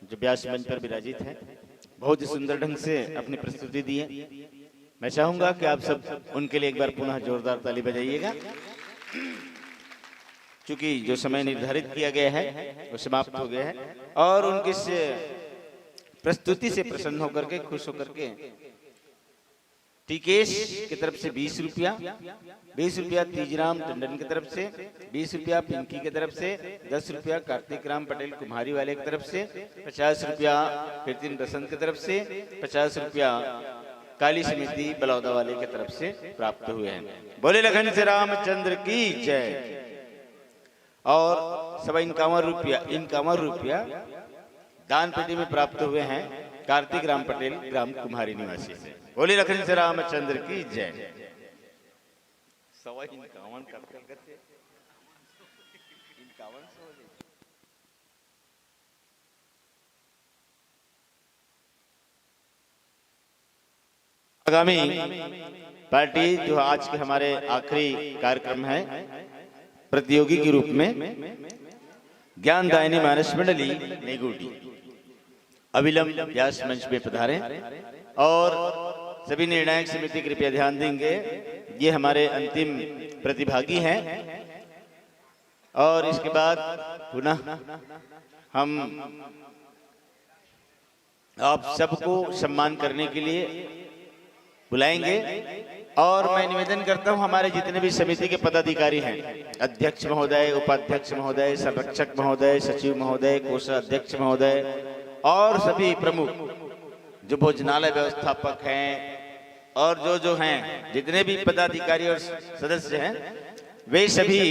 जो व्यास मंच पर विराजित है, बहुत ही सुंदर ढंग से अपनी प्रस्तुति दी है। मैं चाहूंगा कि आप सब उनके लिए एक बार पुनः जोरदार ताली बजाइएगा, क्योंकि जो समय निर्धारित किया गया है वो समाप्त हो गया है। और उनकी इस प्रस्तुति से प्रसन्न होकर के, खुश होकर के टीकेश की तरफ से बीस रुपया, बीस रुपया तीजराम टंडन की तरफ से, बीस रुपया पिंकी की तरफ से, दस रुपया कार्तिक राम पटेल कुम्हारी वाले की तरफ से, पचास रुपया फिरतिन बसंत की तरफ से, पचास रुपया काली समिति बलौदा वाले की तरफ से प्राप्त हुए हैं। बोले लखन से रामचंद्र की जय। और सवा इक्यावन रुपया, इक्यावन रुपया दान पेटी में प्राप्त हुए हैं कार्तिक राम पटेल, ग्राम कुम्हारी निवासी। बोले लखन से रामचंद्र की जय। सवा इक्यावन कर, कर, कर, इक्यावन सौ हो जाए। आगामी पार्टी जो आज के हमारे आखिरी कार्यक्रम है प्रतियोगी के रूप में, ज्ञानदायिनी मानस मंडली नेगुडी अविलंब व्यास मंच में पधारें और सभी निर्णायक समिति कृपया ध्यान देंगे, ये हमारे अंतिम प्रतिभागी हैं। और इसके बाद पुनः हम आप सबको सम्मान करने के लिए बुलाएंगे। और मैं निवेदन करता हूं, हमारे जितने भी समिति के पदाधिकारी हैं, अध्यक्ष महोदय, उपाध्यक्ष महोदय, संरक्षक महोदय, सचिव महोदय, कोषाध्यक्ष महोदय और सभी प्रमुख जो भोजनालय व्यवस्थापक हैं और जो जो हैं, जितने भी पदाधिकारी और सदस्य हैं, वे सभी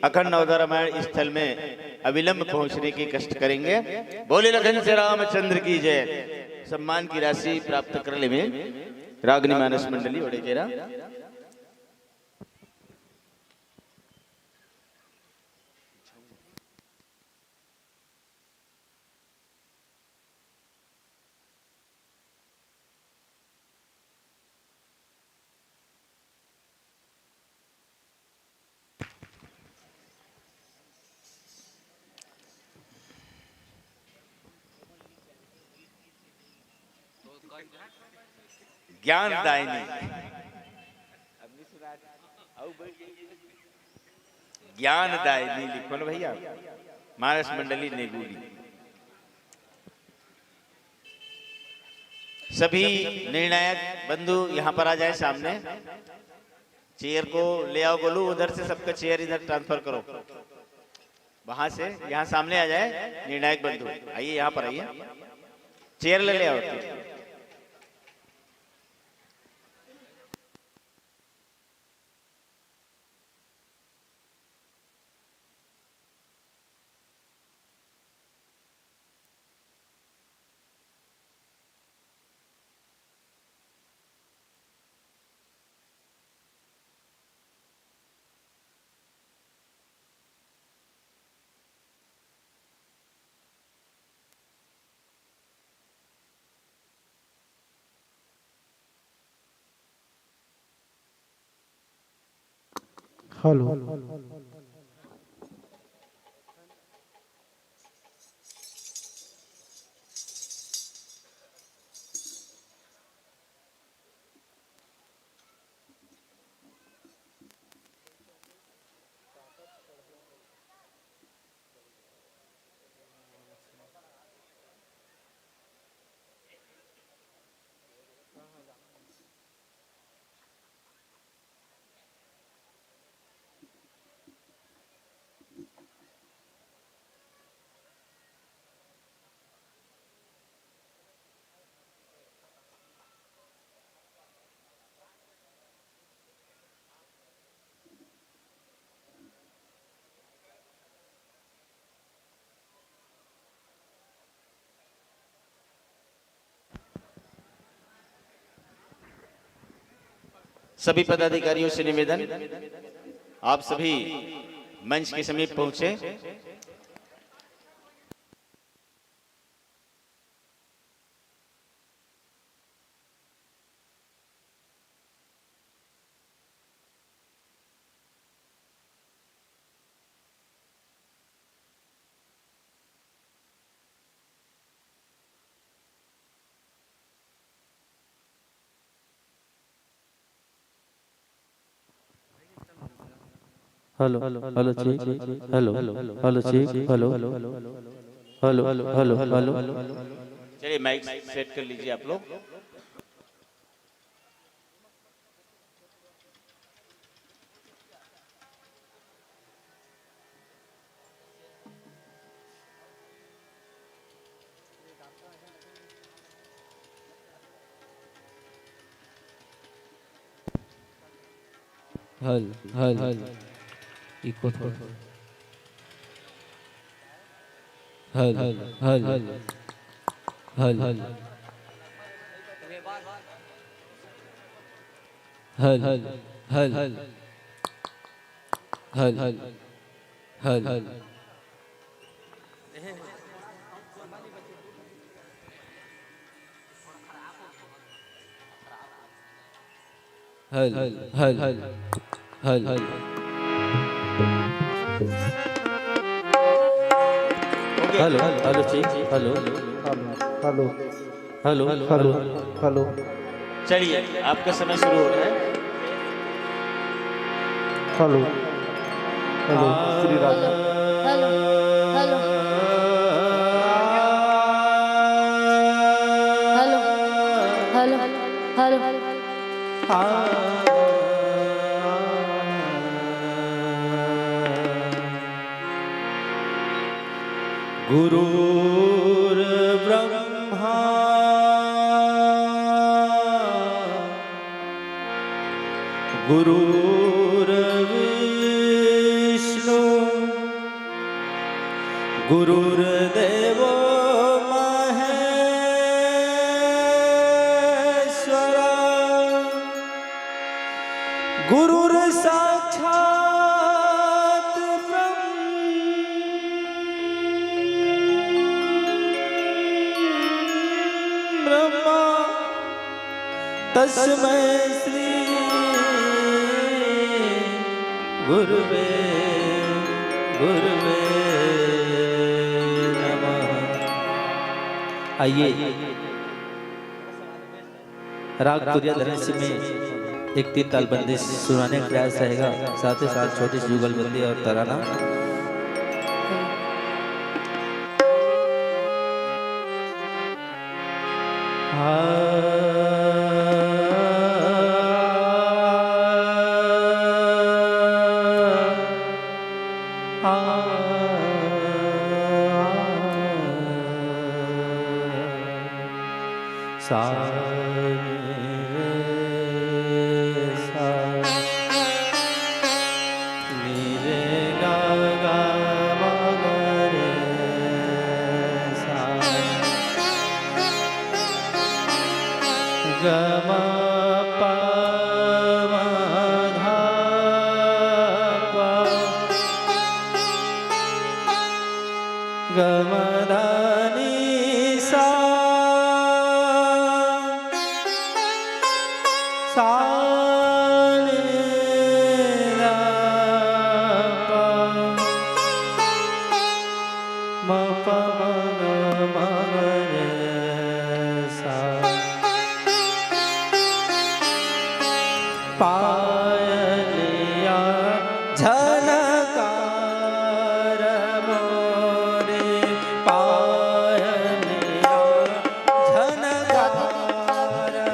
अखंड अवतार रामायण स्थल में अविलंब पहुंचने के कष्ट करेंगे। बोले लखन से रामचंद्र की जय। सम्मान की राशि प्राप्त कर लेवे रागनी मानस मंडली ओड़ेकेरा। ज्ञानदायिनी, ज्ञानदायिनी लिखो ना भैया, मानस मंडली नेगुडी। सभी निर्णायक बंधु यहाँ पर आ जाए सामने। चेयर को ले आओ गोलू, उधर से सबका चेयर इधर ट्रांसफर करो, वहां से यहाँ सामने आ जाए। निर्णायक बंधु आइए, यहाँ पर आइए, चेयर ले ले आओ। हेलो। सभी पदाधिकारियों से निवेदन, आप सभी मंच के समीप पहुंचे। Hello, hello, check, hello, hello, check, hello, hello, hello, hello. चलिए, माइक सेट कर लीजिए आप लोग। Hello, hello, hello. इको थोड़ा। Hello, hello, hello. Hello, hello, hello. Hello, hello, hello. Hello, hello, hello. Hello, hello, hello, hello. Hello, hello, check, hello. Hello, hello. Hello, hello, hello. Hello. चलिए, आपका समय शुरू हो रहा है। Hello, hello, Shri Ram. Hello, hello, hello. Hello, hello, hello. गुरुर्ब्रह्मा गुरुर्विष्णु गुरुर्देवो महेश्वरा गुरुर्साक्षात् ब्रह्मा तस्मै श्री गुरुवे गुरुवे नमः। आइए, राग तुरिया धनेसी में एक तीन ताल बंदिश सुनाने का प्रयास रहेगा, साथ ही साथ छोटी सी जुगलबंदी और तराना। सा रे सा नी रे गा गा मा गा रे सा गा मा पा मा धा पा गा मा धा नी सा सा नी धा पा मा पा मा गा मा गा रे सा। पायलिया झनकार मोरे, पायलिया झनकार मोरे।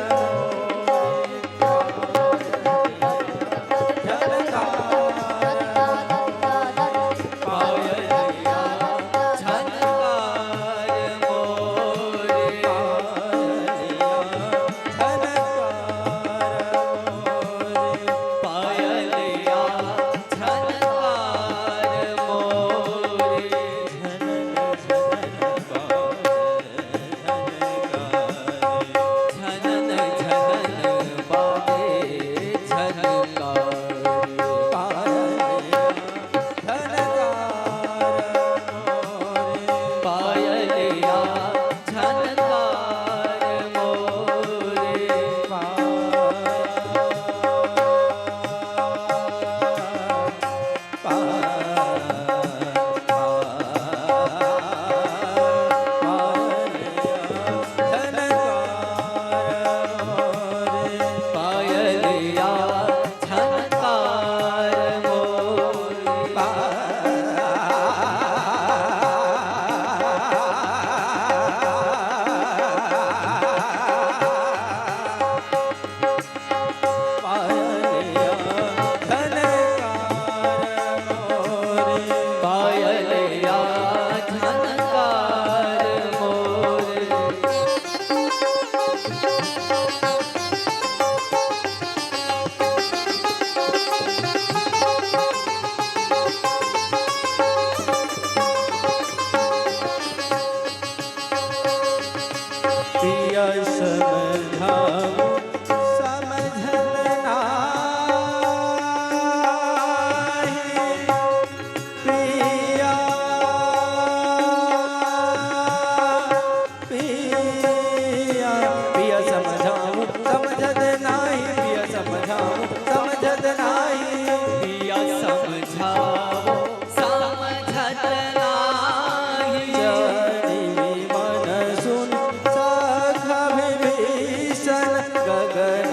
गगन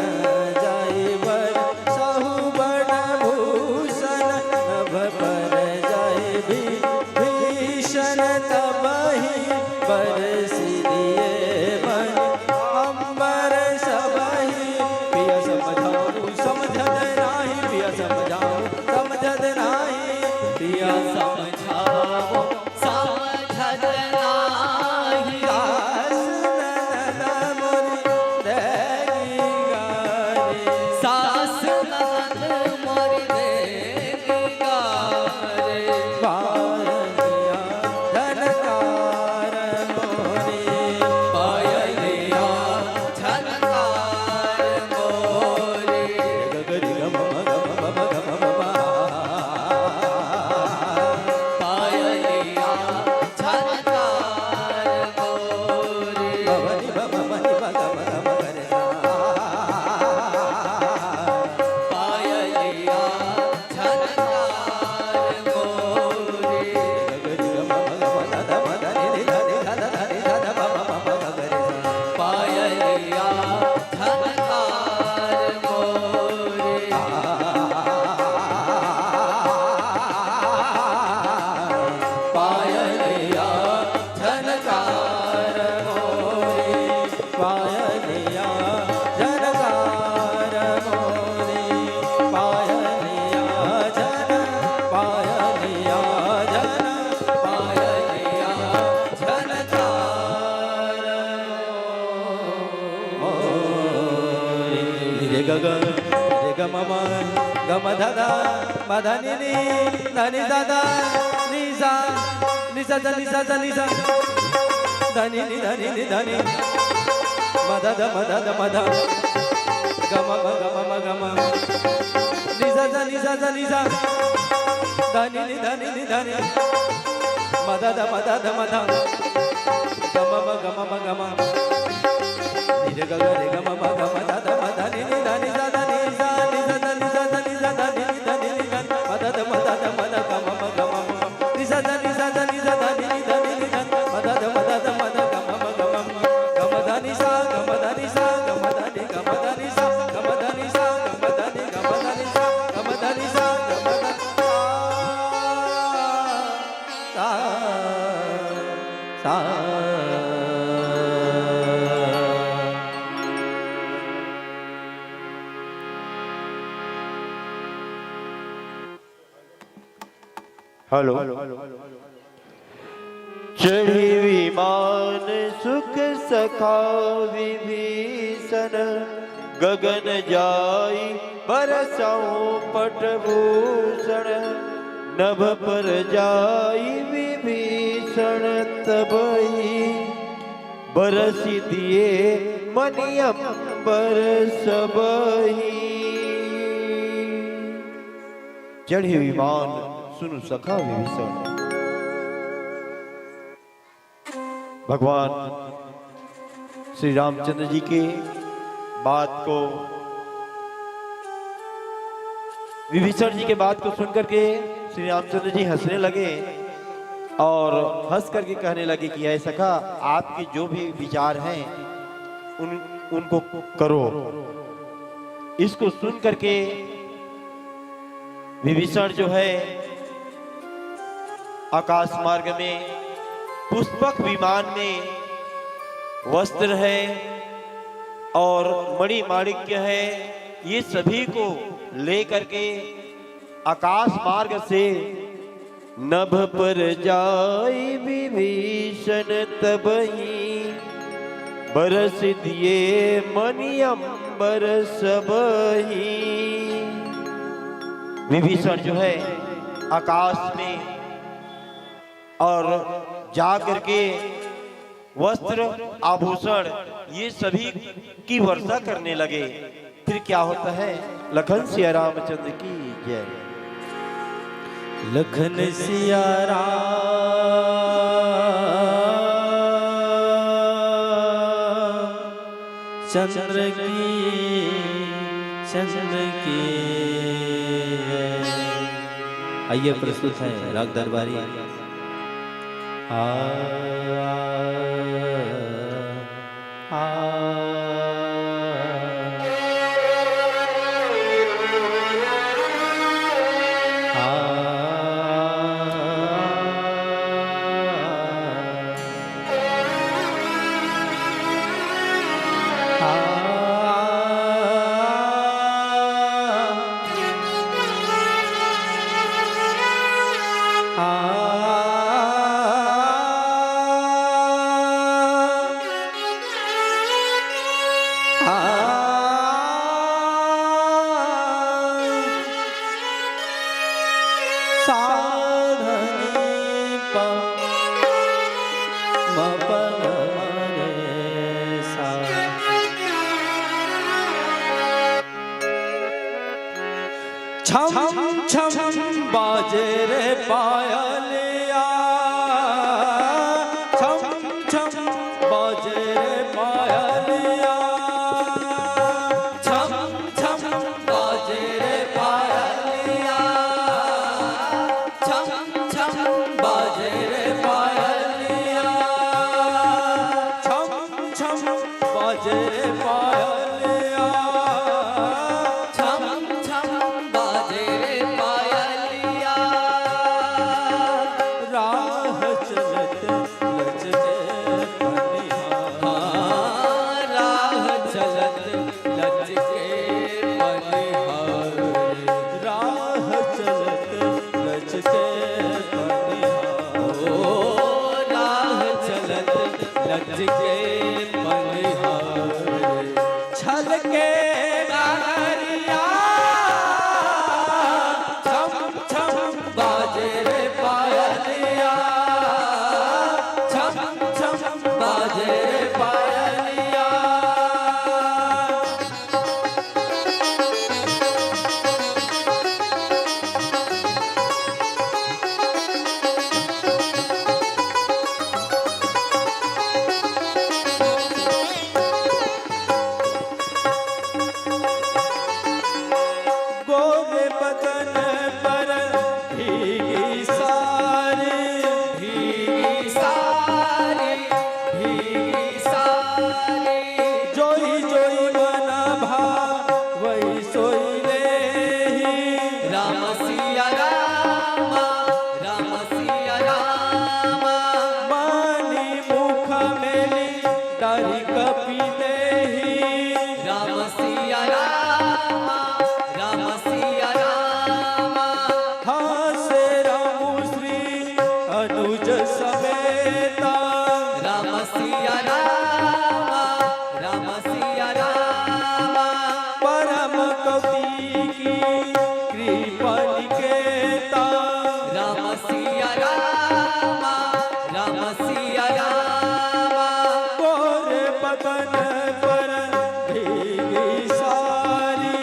जाहि बरसहु बन भूषण, नभ पर जाहि विभीषण तबहि बरसि दिए मनि अम्बर सबहि। पिय समझाऊ समझत नाहीं, पिय समझाऊ समझत नाहीं, पिय समझाऊ समझत नाहीं। सास ननद मोरी देगी गारी। सास ननद मोरी देगी गारी। पायलिया झनकार मोरी। पायलिया झनकार मोरी। ग ग रि ग म म ग म प प ग म म प। पायलिया झनकार मोरी। प प नि प प प नि प ग म ग म ग रे सा। पायलिया झनकार मोरी। ग ग रि ग म म ग म ध ध म ध नि नि ध नि ध ध ध नि ध ध प प प प ग ग रे सा। पायलिया झनकार मोरी। पायलिया झनकार मोरी। पायलिया झनकार मोरी। पायलिया झन, पायलिया झन, पायलिया झनकार मोरी। रे ग ग, रे ग म म, ग म ध ध, म ध नि नि, ध नि ध ध, नि सा, नि सा ध नि सा ध नि सा, ध नि नि ध नि नि ध नि, म ध ध म ध ध म ध, ग म म ग म म ग म, नि सा ध नि सा ध नि सा, ध नि नि ध नि नि ध नि, म ध ध म ध ध म ध, ग म म ग म म ग म। नि रे ग ग रे ग म म ग म ध ध म ध नि नि ध नि सा ध नि सा नि सा ध नि सा ध नि सा ध नि नि ध नि नि ध म ध ध म ध ध म ध ग म म ग म म नि सा ध नि सा ध नि सा ध नि नि ध नि नि ध म ध ध म ध ध म ध ग म म ग म म ग म ध नि सा ग म ध नि सा ग म ध नि ग म ध नि सा ग म ध नि सा ग म ध नि ग म ध नि सा ग म ध नि सा ग म ध सा सा। हेलो। चढ़ी विमान सुख सखा विभीषण, गगन जाई बरसहु पटभूषण। नभ पर जाई विभीषण तबहि, बरसि दिए मनि अम्बर सबहि। चढ़े विमान सुनु सखा विभीषण। भगवान श्री रामचंद्र जी के बात को, विभीषण जी के बात को सुन करके श्री रामचंद्र जी हंसने लगे और हंस करके कहने लगे कि ऐ सखा, आपके जो भी विचार हैं उन उनको करो। इसको सुन करके विभीषण जो है आकाश मार्ग में पुष्पक विमान में वस्त्र है और मणि माणिक्य है, ये सभी को लेकर के आकाश मार्ग से नभ पर जाई विभीषण तबहि, बरसि दिए मनि अम्बर सबहि। विभीषण जो है आकाश में और जा करके वस्त्र आभूषण ये सभी की वर्षा करने लगे। फिर क्या होता है? लखन सिया रामचंद्र की जय। लखन सिया राम चंद्र की, चंद्र की। आइए, प्रस्तुत है राग दरबारी। आ, आ, आ। छम छम बाजे रे पायलिया, छम छम बाजे रे पायलिया, छम छम बाजे रे पायलिया, छम छम बाजे रे पायलिया, छम छम बाजे रे पायलिया, छम छम बाजे रे पायलिया। राह चलत लचके पनिहार। हाँ, राह चलत लचके पनिहार। राह चलत लचके पनिहार। ओ, राह चलत लचके पनिहार। छलके डगरिया, छम छम बाजे रे पायलिया, छम छम बाजे रे पायलिया। गोरे बदन पर भीगी सारी, भीगी सारी, भीगी सारी। जोई जोई मन भावई सोई लेही। राम सिया राम, राम सिया राम। मनि मुख मेली डारी कपि देही। राम सिया राम, राम सिया राम। हासे राम श्री अनुज समेता। राम सिया राम, राम सिया राम। परम कौतिकी कृपा निकेता। राम सिया राम, राम सिया राम। गोरे बदन पर भीगी सारी,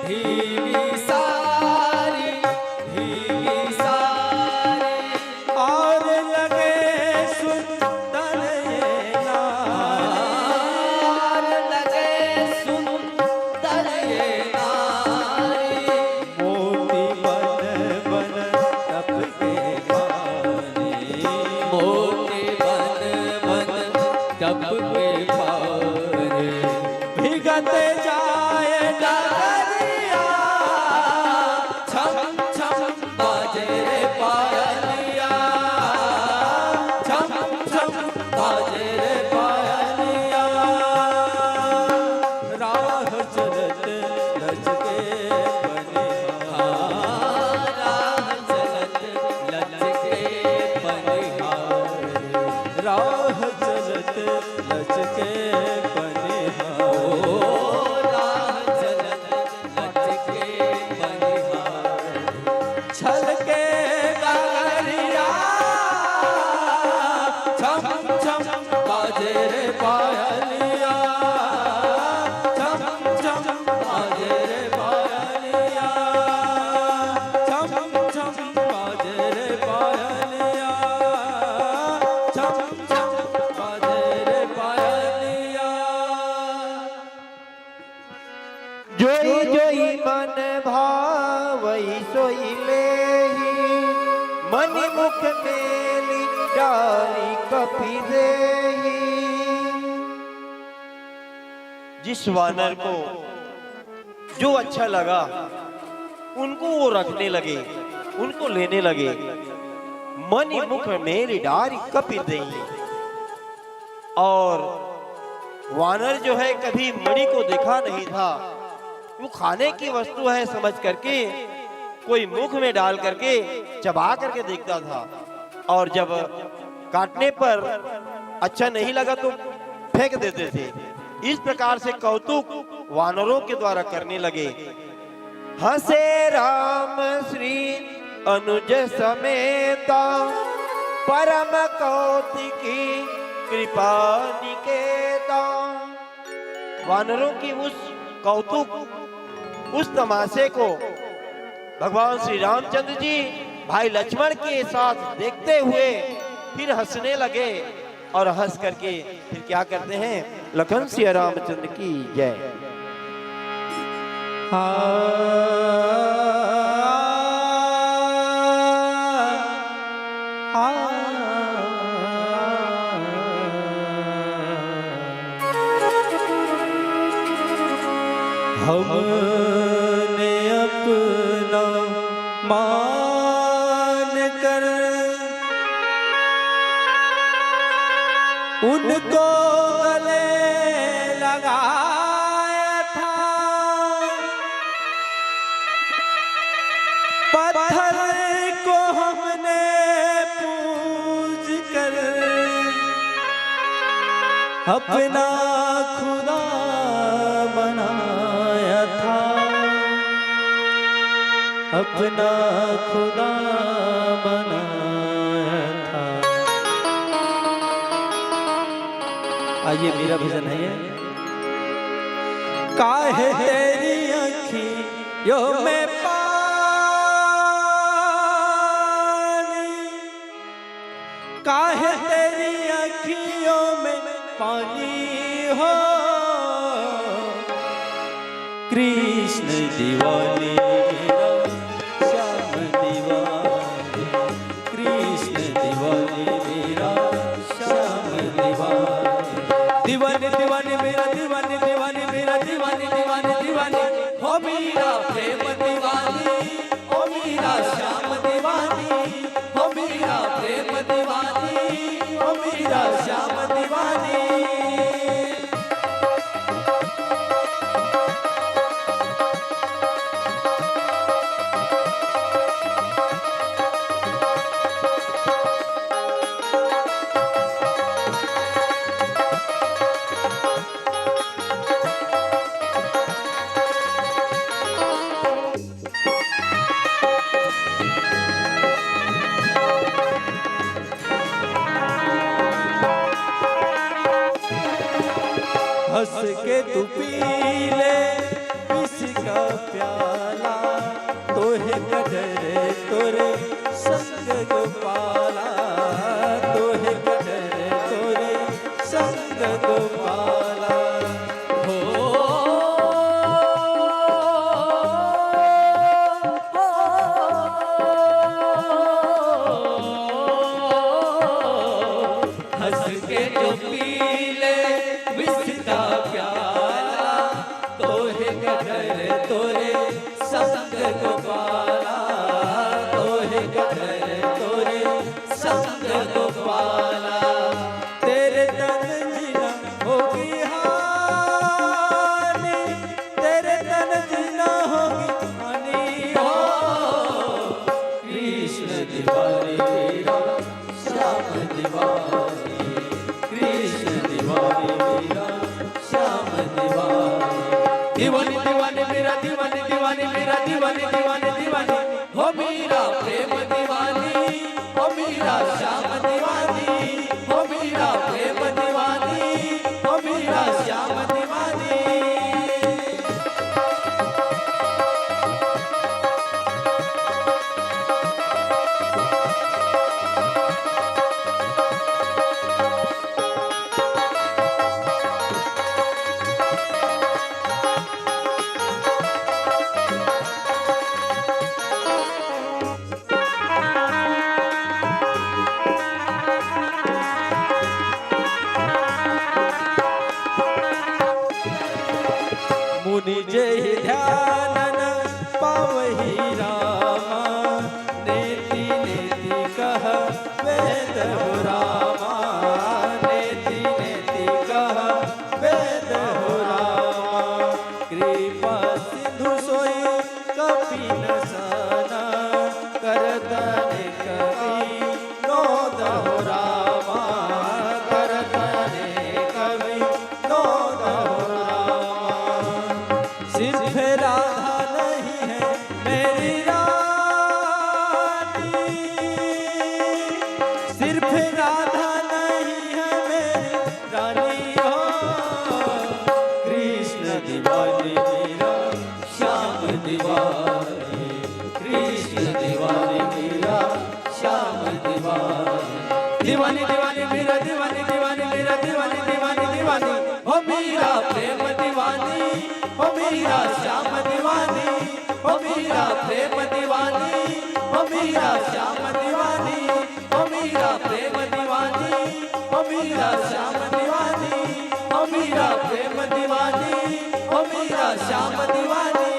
भीगी सारी, भीगी सारी। और लगे सुंदर ये नारी। और लगे सुंदर ये नारी। मोती बन बन टपके पानी। मोती बन बन टपके पानी। भीगत जाए डगरिया। छम छम बाजे रे पायलिया, छम छम बाजे रे पायलिया। राह चलत लचके पनिहार। राह चलत लचके पनिहार। राह चलत लचके पनिहार। ओ, राह चलत लचके पनिहार। छलके डगरिया, छम छम बाजे रे पायलिया, छम छम बाजे रे पायलिया, छम छम बाजे रे पायलिया, छम छम बाजे रे पायलिया। जोई जोई मन भावई सोई लेही, मनि मुख मेली डारी कपि देही। जिस वानर को जो अच्छा लगा, उनको वो रखने लगे, उनको लेने लगे। मनि मुख मेली डारी कपि देही। और वानर जो है, कभी मणि को देखा नहीं था, वो खाने की वस्तु है समझ करके कोई मुख में डाल करके चबा करके देखता था, और जब काटने पर अच्छा नहीं लगा तो फेंक देते थे। इस प्रकार से कौतुक वानरों के द्वारा करने लगे। हंसे राम श्री अनुज समेता, परम कौतिकी कृपा निकेता। वानरों की उस कौतुक, उस तमाशे को भगवान श्री रामचंद्र जी भाई लक्ष्मण के साथ देखते हुए फिर हंसने लगे और हंस करके फिर क्या करते हैं, लखन सिया रामचंद्र की जय। हमने अपना मान कर उनको गले लगाया था। पत्थर को हमने पूज कर अपना खुदा बनाया था, अपना खुदा बनाया था। आइए, मेरा भजन है ये। काहे तेरी आँखियों में पानी, काहे तेरी आँखियों में पानी हो। कृष्ण दिवाली मेरा, श्याम दिवाली। कृष्ण दिवाली मेरा, श्याम दिवाली। दीवानी दीवानी मेरा दीवानी, दीवानी मेरा दीवानी, दीवानी दीवानी। हो मेरा प्रेम दीवानी, ओ मेरा श्याम दीवानी, ओ मेरा प्रेम दीवानी, ओ मेरा श्याम दीवानी। हंस के तू पी ले विष का प्याला, तोहे का डर तोरे संग गोपाला, तोहे का डर तोरे संग गोपाला। हो, हंस के जो पी ले विष का प्याला, तोहे का डर तोरे संग गोपाला, तोहे का डर तोरे संग गोपाला। तेरे तन जीना होगी हानि, तेरे तन जीना होगी हानि हो। कृष्ण दिवाली मेरा, श्याम दिवाली। कृष्ण दिवाली मेरा, श्याम दिवाली। दीवानी दीवानी मेरा दीवानी, दीवानी मेरा दीवानी, दीवानी दीवानी। हो मेरा प्रेम दीवानी, हो मेरा श्याम दीवानी, हो मेरा प्रेम दीवानी, हो मेरा श्याम दीवानी। मुनि जेहि ध्यान न पावहि रामा, नेति नेति कह वेद हो रामा, नेति नेति कह वेद हो रामा। कृपा सिंधु सोई कपि न सना, करत अनेक विनोद हो रामा, करत अनेक विनोद हो रामा। सिर्फ राधा नहीं है मेरी रानी, सिर्फ राधा नहीं है मेरी रानी हो। कृष्ण दिवाली मेरा, श्याम दिवाली। ओ मीरा प्रेम दीवानी, ओ मीरा श्याम दीवानी, ओ मीरा प्रेम दीवानी, ओ मीरा श्याम दीवानी, ओ मीरा प्रेम दीवानी, ओ मीरा श्याम दीवानी।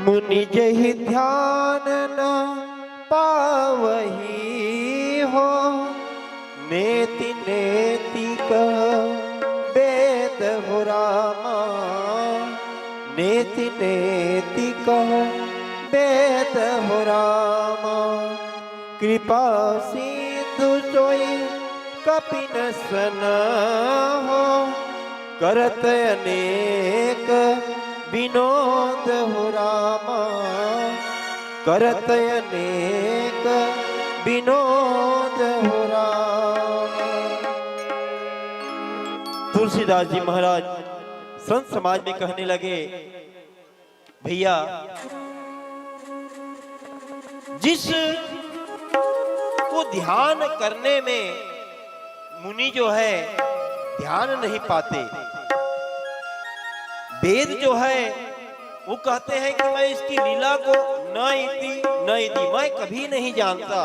मुनि जहि ध्यान न पावही हो, नेति नेति कह बेद हो रामा, नेति नेति कह बेद हो रामा। कृपा सिंधु सोई कपिन सन हो, करत अनेक विनोद हो रामा, करत अनेक विनोद हो रामा। तुलसीदास जी महाराज संत समाज में कहने लगे, भैया, जिस को ध्यान करने में मुनि जो है ध्यान नहीं पाते, वेद जो है वो कहते हैं कि मैं इसकी लीला को न इति न इति, मैं कभी नहीं जानता।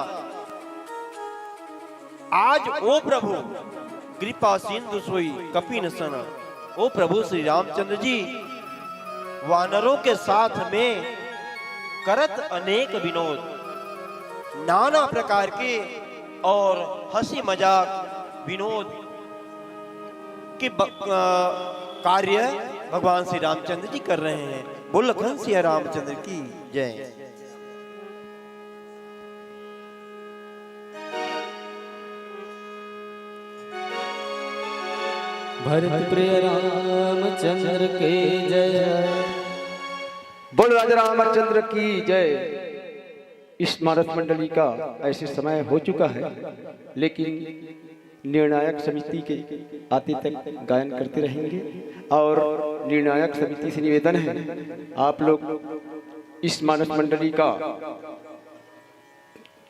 आज ओ प्रभु कृपा सिंधु सोई कपिन सन, ओ प्रभु श्री रामचंद्र जी वानरों के साथ में करत अनेक विनोद, नाना प्रकार के और हंसी मजाक विनोद के ब-, अ, कार्य भगवान श्री रामचंद्र जी कर रहे हैं। बोल लखन सिया रामचंद्र की जय। भरत प्रिय रामचंद्र के जय। बोल राजा रामचंद्र की जय। इस मानस मंडली का ऐसे समय हो चुका है, लेकिन निर्णायक समिति के आते तक गायन करते रहेंगे और निर्णायक समिति से निवेदन है, आप लोग इस मानस मंडली का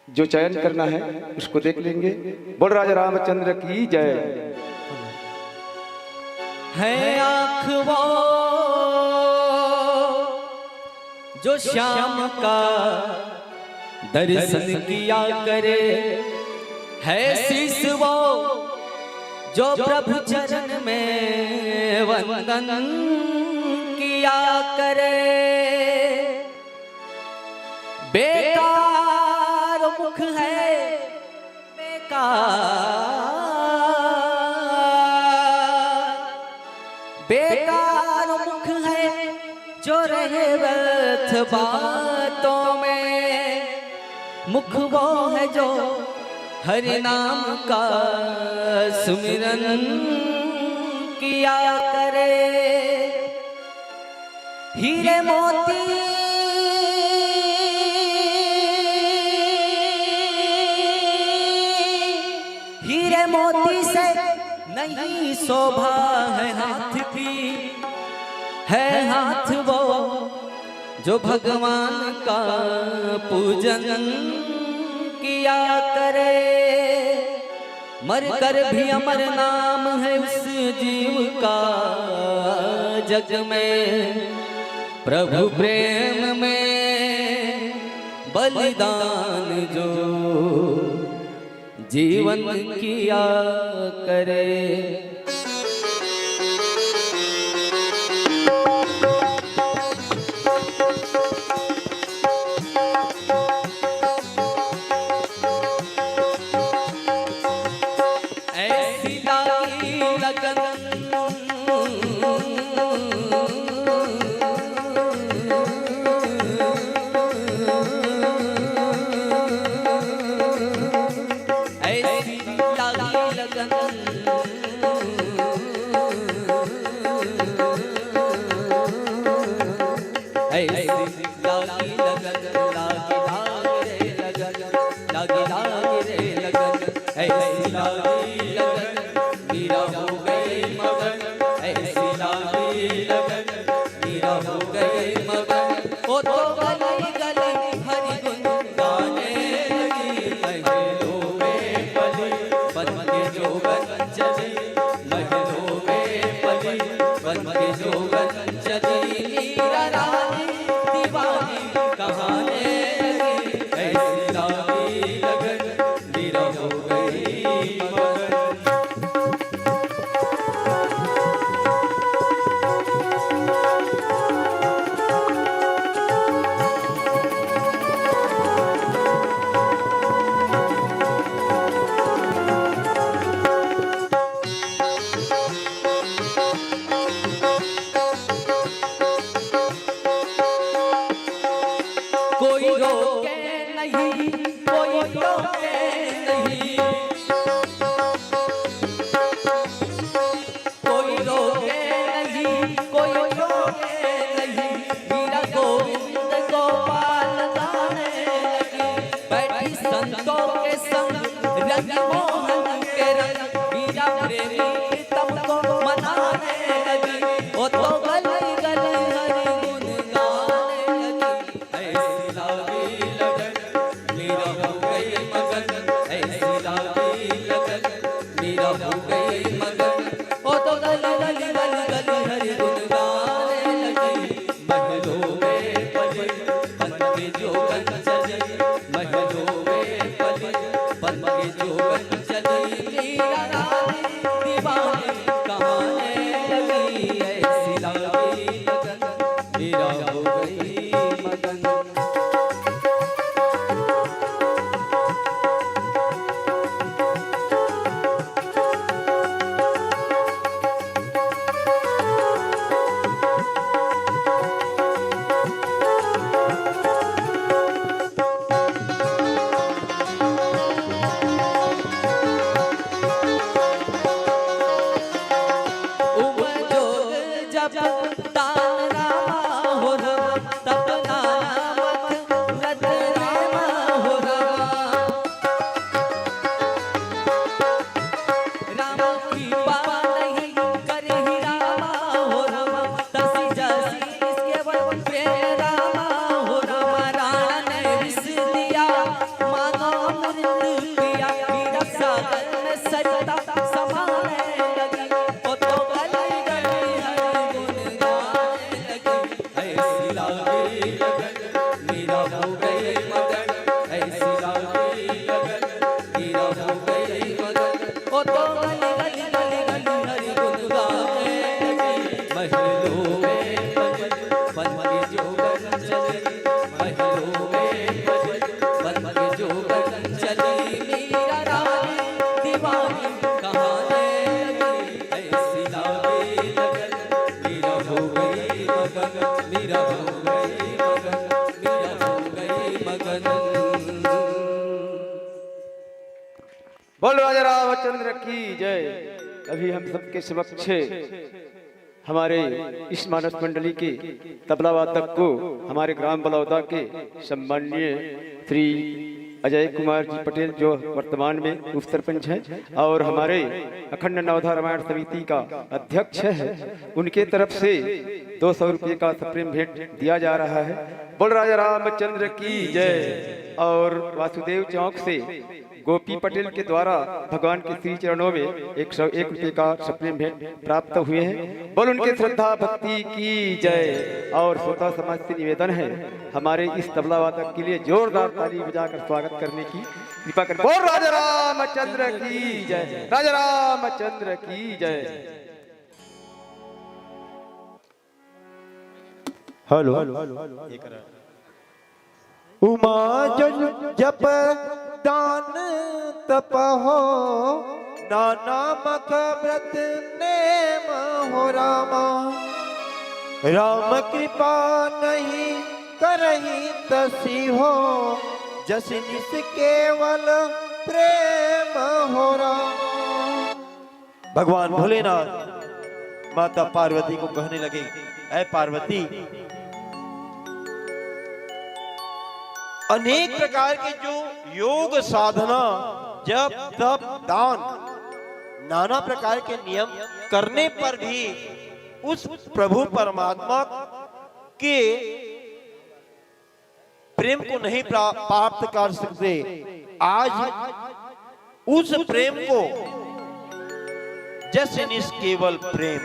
जो चयन करना है उसको देख लेंगे। बोल राजा रामचंद्र की जय। है आँख वो जो श्याम का दर्शन किया करे, है शीश वो जो प्रभु चरण में वंदन किया करे। बेकार मुख है, बेकार, बेकार मुख है जो रहे व्यर्थ बातों में। मुख वो है जो हरि नाम का सुमिरन किया करे। हीरे मोती, हीरे मोती से नहीं शोभा है हाथ की, है हाथ वो जो भगवान का पूजन किया करे। मर कर भी अमर नाम है उस जीव का जग में, प्रभु प्रेम में बलिदान जो जीवन किया करे। ऐसी लागी लगन, ऐसी लागी लगन, जप दान रामा हो रामा, तप दान व्रत रामा हो रामा। राम कृपा नहीं करही रामा हो रामा, तसी जसी निस केवल प्रेम रामा हो रामा। राणा ने रिस दिया मानो अमृत पिया, हीरा सागर में सरिता समाने लगी। ओ तो गली गली हरि गुण गाने लगी। ऐसी लागे लगन, मेरा हो गए मगन। ऐसी लागे लगन, मेरा हो गए मगन। ओ तो गली गली गली गली हरि गुण गाने लगी। महलों में बन, बन के जोगन चली। महलों में बन, बन के जोगन चली। मीरा रानी दीवानी कहाने लगी। ऐसी लागे लगन, मीरा हो गई मगन, मीरा हो गई मगन, मीरा हो गई मगन। बोल राजा रामचंद्र की जय। अभी हम सबके समक्ष हमारे इस मानस मंडली के तबला वादक को हमारे ग्राम बलौदा के सम्माननीय श्री अजय कुमार जी पटेल, जो वर्तमान में उप सरपंच हैं और हमारे अखंड नवधा रामायण समिति का अध्यक्ष है, उनके तरफ से दो सौ रुपये का सप्रेम भेंट दिया जा रहा है। बोल राजा रामचंद्र की जय। और वासुदेव चौक से गोपी पटेल के द्वारा भगवान के श्री चरणों में एक सौ एक रुपये का सप्रेम भेंट प्राप्त हुए हैं। बोल उनके श्रद्धा भक्ति की जय। और श्रोता समाज से निवेदन है, हमारे इस तबला वादक के लिए जोरदार ताली बजाकर स्वागत करने की कृपा कर। बोल राजा रामचंद्र की जय, राजा रामचंद्र की जय। हेलो। उमा जन जप दान तप हो, नाना मख व्रत नेम हो रामा। राम कृपा नहीं करही तसी हो, जस निस केवल प्रेम हो रामा। भगवान भोलेनाथ माता पार्वती को कहने लगे, ऐ पार्वती, अनेक प्रकार के जो योग साधना, जप, तप, दान, नाना प्रकार के नियम करने पर भी उस प्रभु परमात्मा के प्रेम को नहीं प्रा-, प्राप्त कर सकते। आज उस प्रेम को, जस निस केवल प्रेम,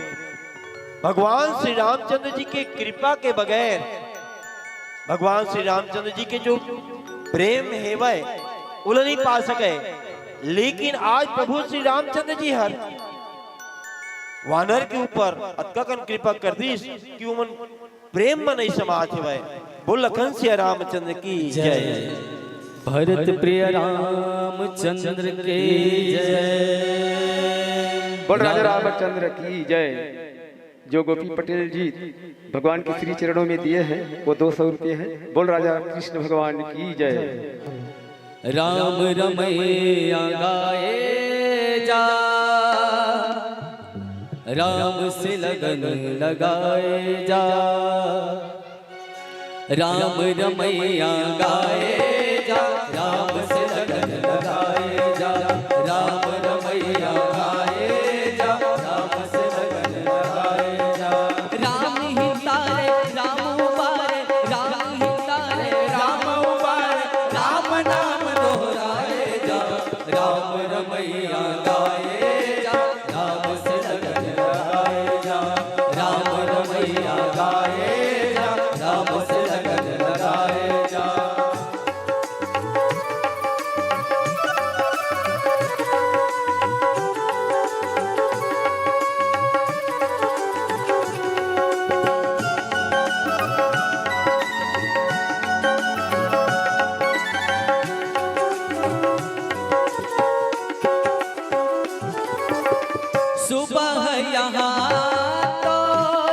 भगवान श्री रामचंद्र जी के कृपा के बगैर भगवान श्री रामचंद्र जी के जो प्रेम हेवय, ओला नहीं पा सके। लेकिन आज प्रभु श्री रामचंद्र जी हर वानर के ऊपर अतका कन कृपा कर दीस कि ओमन प्रेम म नहीं समात हेवय। बोल लखन सिया रामचंद्र की जय। भरत प्रिय रामचंद्र की जय। बोल राजा रामचंद्र की जय। जो गोपी पटेल जी भगवान के श्री चरणों में दिए हैं, वो दो सौ रुपये हैं। बोल राजा कृष्ण भगवान की जय। राम रमैया गाए जा, राम से लगन लगाए जा। राम रमैया गाए जा, राम से लगन लगाए जा। राम रमैया गाए जा, राम से लगन लगाए जा। राम ही तारे, राम उबारे, राम ही तारे, राम उबारे, राम नाम दोहराए जा। राम रमैया गाए जा, राम से लगन लगाए जा। राम रमैया गाए जा, राम से लगन लगाए जा। सुबह यहाँ तो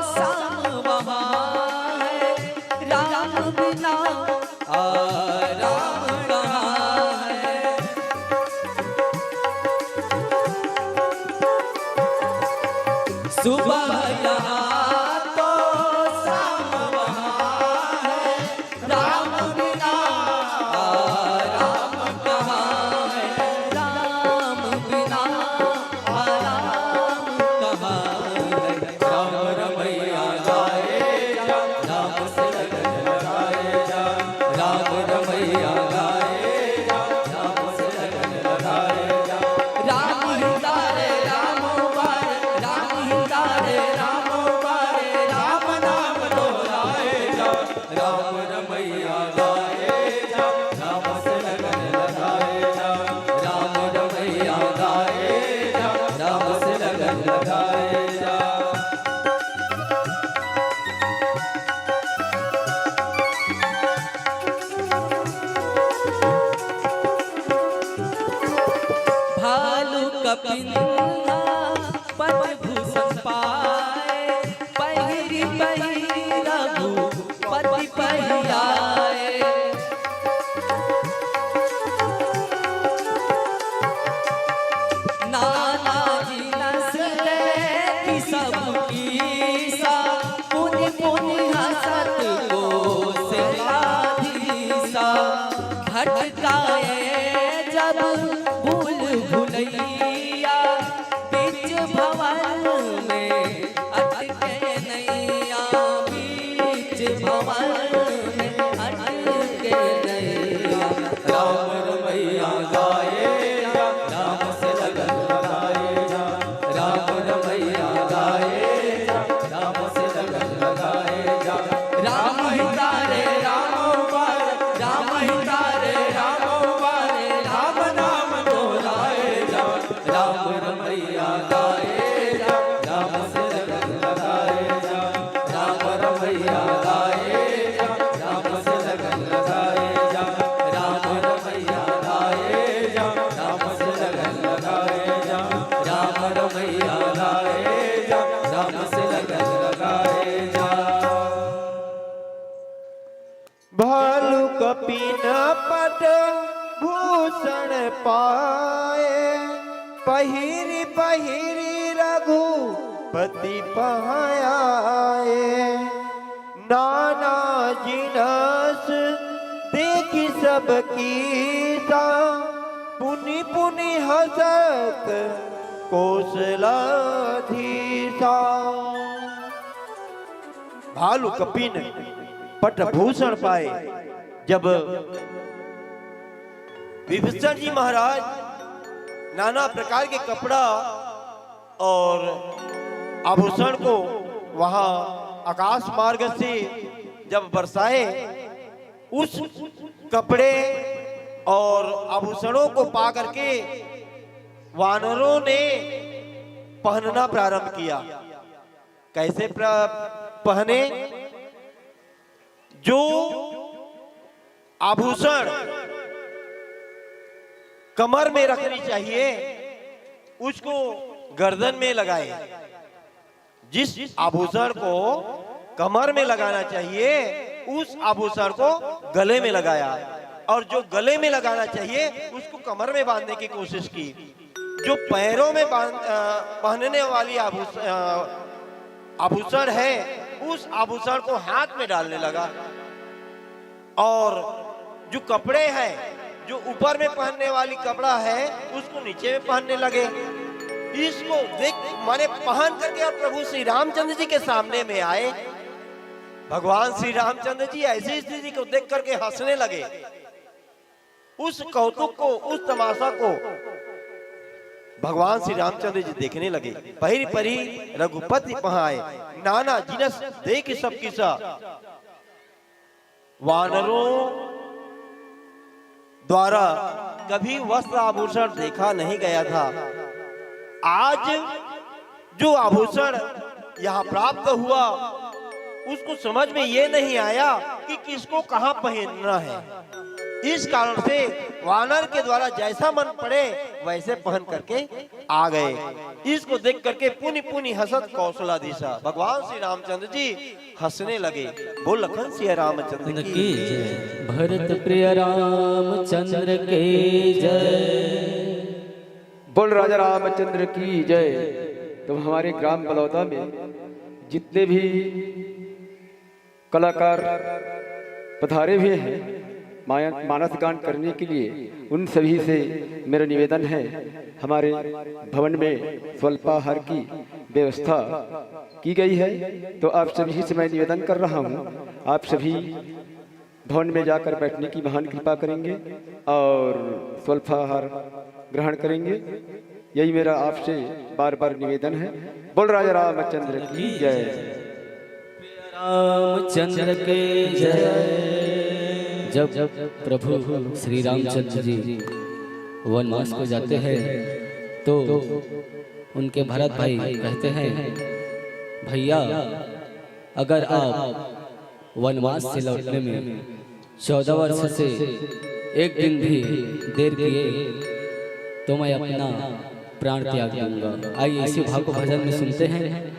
शाम वहाँ है, राम बिना आराम कहाँ है। सुबह यहाँ पाए, पहिरी पहिरी रघुपति पहाए। नाना जिनस देखि सब कीसा, पुनि पुनि हसत कोसलाधीसा। भालु कपिन पटभूषण पाए। जब विभीषण जी महाराज नाना प्रकार के कपड़ा और आभूषण को वहां आकाश मार्ग से जब बरसाए, उस कपड़े और आभूषणों को पा करके वानरों ने पहनना प्रारंभ किया। कैसे प्र-, पहने? जो आभूषण कमर में रखनी चाहिए, उसको गर्दन में लगाए। जिस आभूषण को कमर में लगाना चाहिए, उस आभूषण को गले में लगाया, और जो गले में लगाना चाहिए, उसको कमर में बांधने की कोशिश की। जो पैरों में बांध-, अ, पहनने वाली आभूष-, अ, आभूषण है, उस आभूषण को हाथ में डालने लगा। और जो कपड़े हैं, जो ऊपर में पहनने वाली कपड़ा है, उसको नीचे में पहनने लगे। इसको देख, माने पहन करके और प्रभु श्री रामचंद्र जी के सामने में आए। भगवान श्री रामचंद्र जी ऐसी स्थिति को देख करके हंसने लगे। उस कौतुक को, उस तमाशा को भगवान श्री रामचंद्र जी देखने लगे। पहिरी पहिरी रघुपति पहाए, नाना जिनस देखि सब कीसा। वानरों द्वारा कभी वस्त्र आभूषण देखा नहीं गया था। आज जो आभूषण यहाँ प्राप्त हुआ, उसको समझ में ये नहीं आया कि किसको कहाँ पहनना है। इस कारण से वानर के द्वारा जैसा मन पड़े, वैसे पहन करके आ गए। इसको देख करके पुनि पुनि हसत कौसलाधीसा, भगवान श्री रामचंद्र जी हंसने लगे। बोल लखन सिया रामचंद्र की। की जय। भरत प्रिय रामचंद्र की जय। बोल राजा रामचंद्र की जय। तो हमारे ग्राम बलौदा में जितने भी कलाकार पधारे हुए हैं माया- मानस गान करने के लिए, उन सभी से मेरा निवेदन है, हमारे भवन में स्वल्पाहार की व्यवस्था की गई है। तो आप सभी से मैं निवेदन कर रहा हूँ, आप सभी भवन में जाकर बैठने की महान कृपा करेंगे और स्वल्पाहार ग्रहण करेंगे। यही मेरा आपसे बार बार निवेदन है। बोल राजा रामचंद्र की जय। रामचंद्र के जय। जब प्रभु श्री रामचंद्र जी वनवास को जाते हैं तो उनके भरत भाई कहते हैं, भैया, अगर आप वनवास से लौटने में चौदह वर्ष से एक दिन भी देर किए तो मैं अपना प्राण त्याग दूंगा। आइए इसी भाव को भजन में सुनते हैं।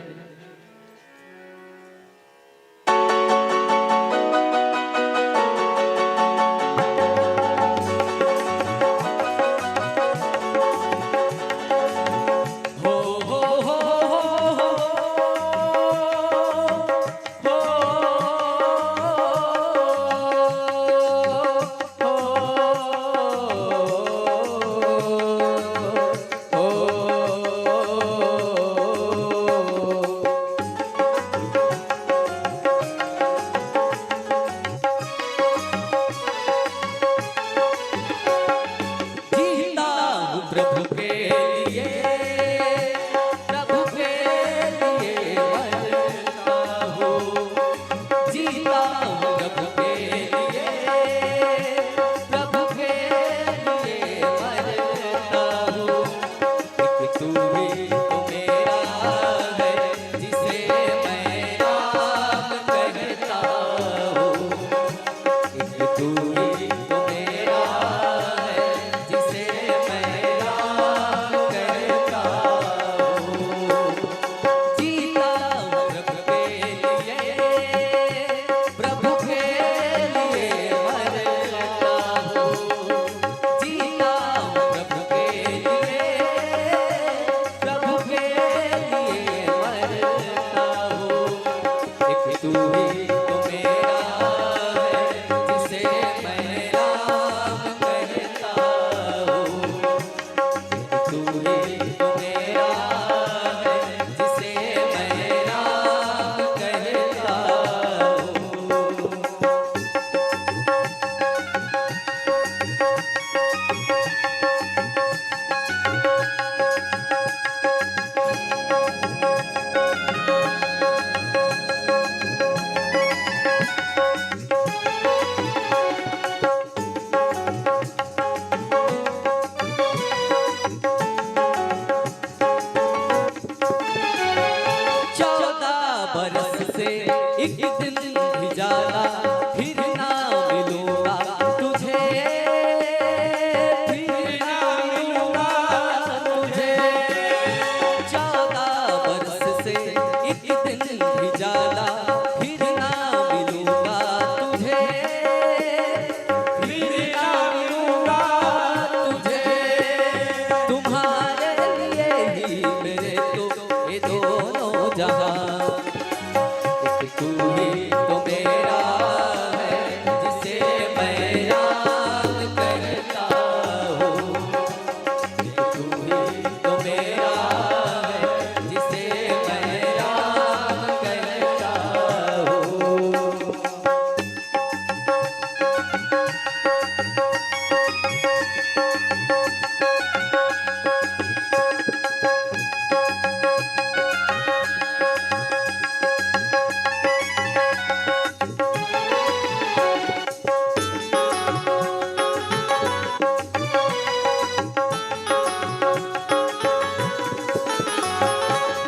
बरस से एक दिन भी ज्यादा फिर ना मिलूंगा तुझे, फिर ना मिलूंगा तुझे। चौदह बरस से एक दिन भी ज्यादा फिर ना मिलूंगा तुझे, फिर ना मिलूंगा तुझे। तुम्हारे लिए ही मेरे तो ये दोनों जहां। एक तू ही तो मेरा है, जिसे मैं याद करता हूँ। एक तू ही तो मेरा है, जिसे मैं याद करता हूँ।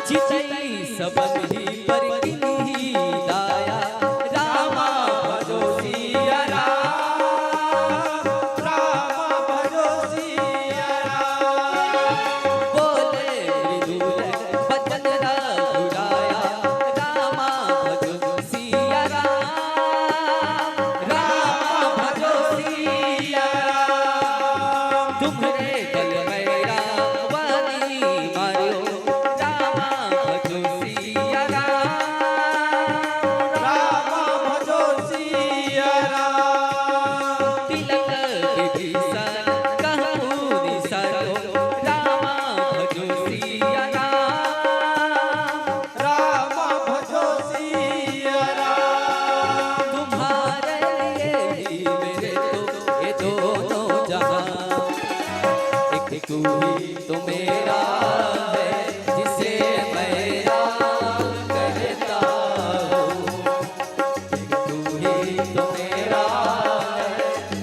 चितई सबन ही पर किन्ही दाया, रामा भजो सिया राम, रामा भजो सिया राम। बोले मृदुल बचन रघुराया, रामा भजो सिया राम, राम भजो सिया राम। तुम्हरे बल मैं रावणी मार्यो, रामा भजो सिया राम, रामा भजो सिया राम। तिलक विभीषण कहूँ निसारो, रामा भजो सिया राम, रामा भजो सिया राम। तुम्हारे लिए ही मेरे तो ये दोनों जहां। एक तू ही तो मेरा है, जिसे मैं याद करता हूँ। एक तू ही तो मेरा है,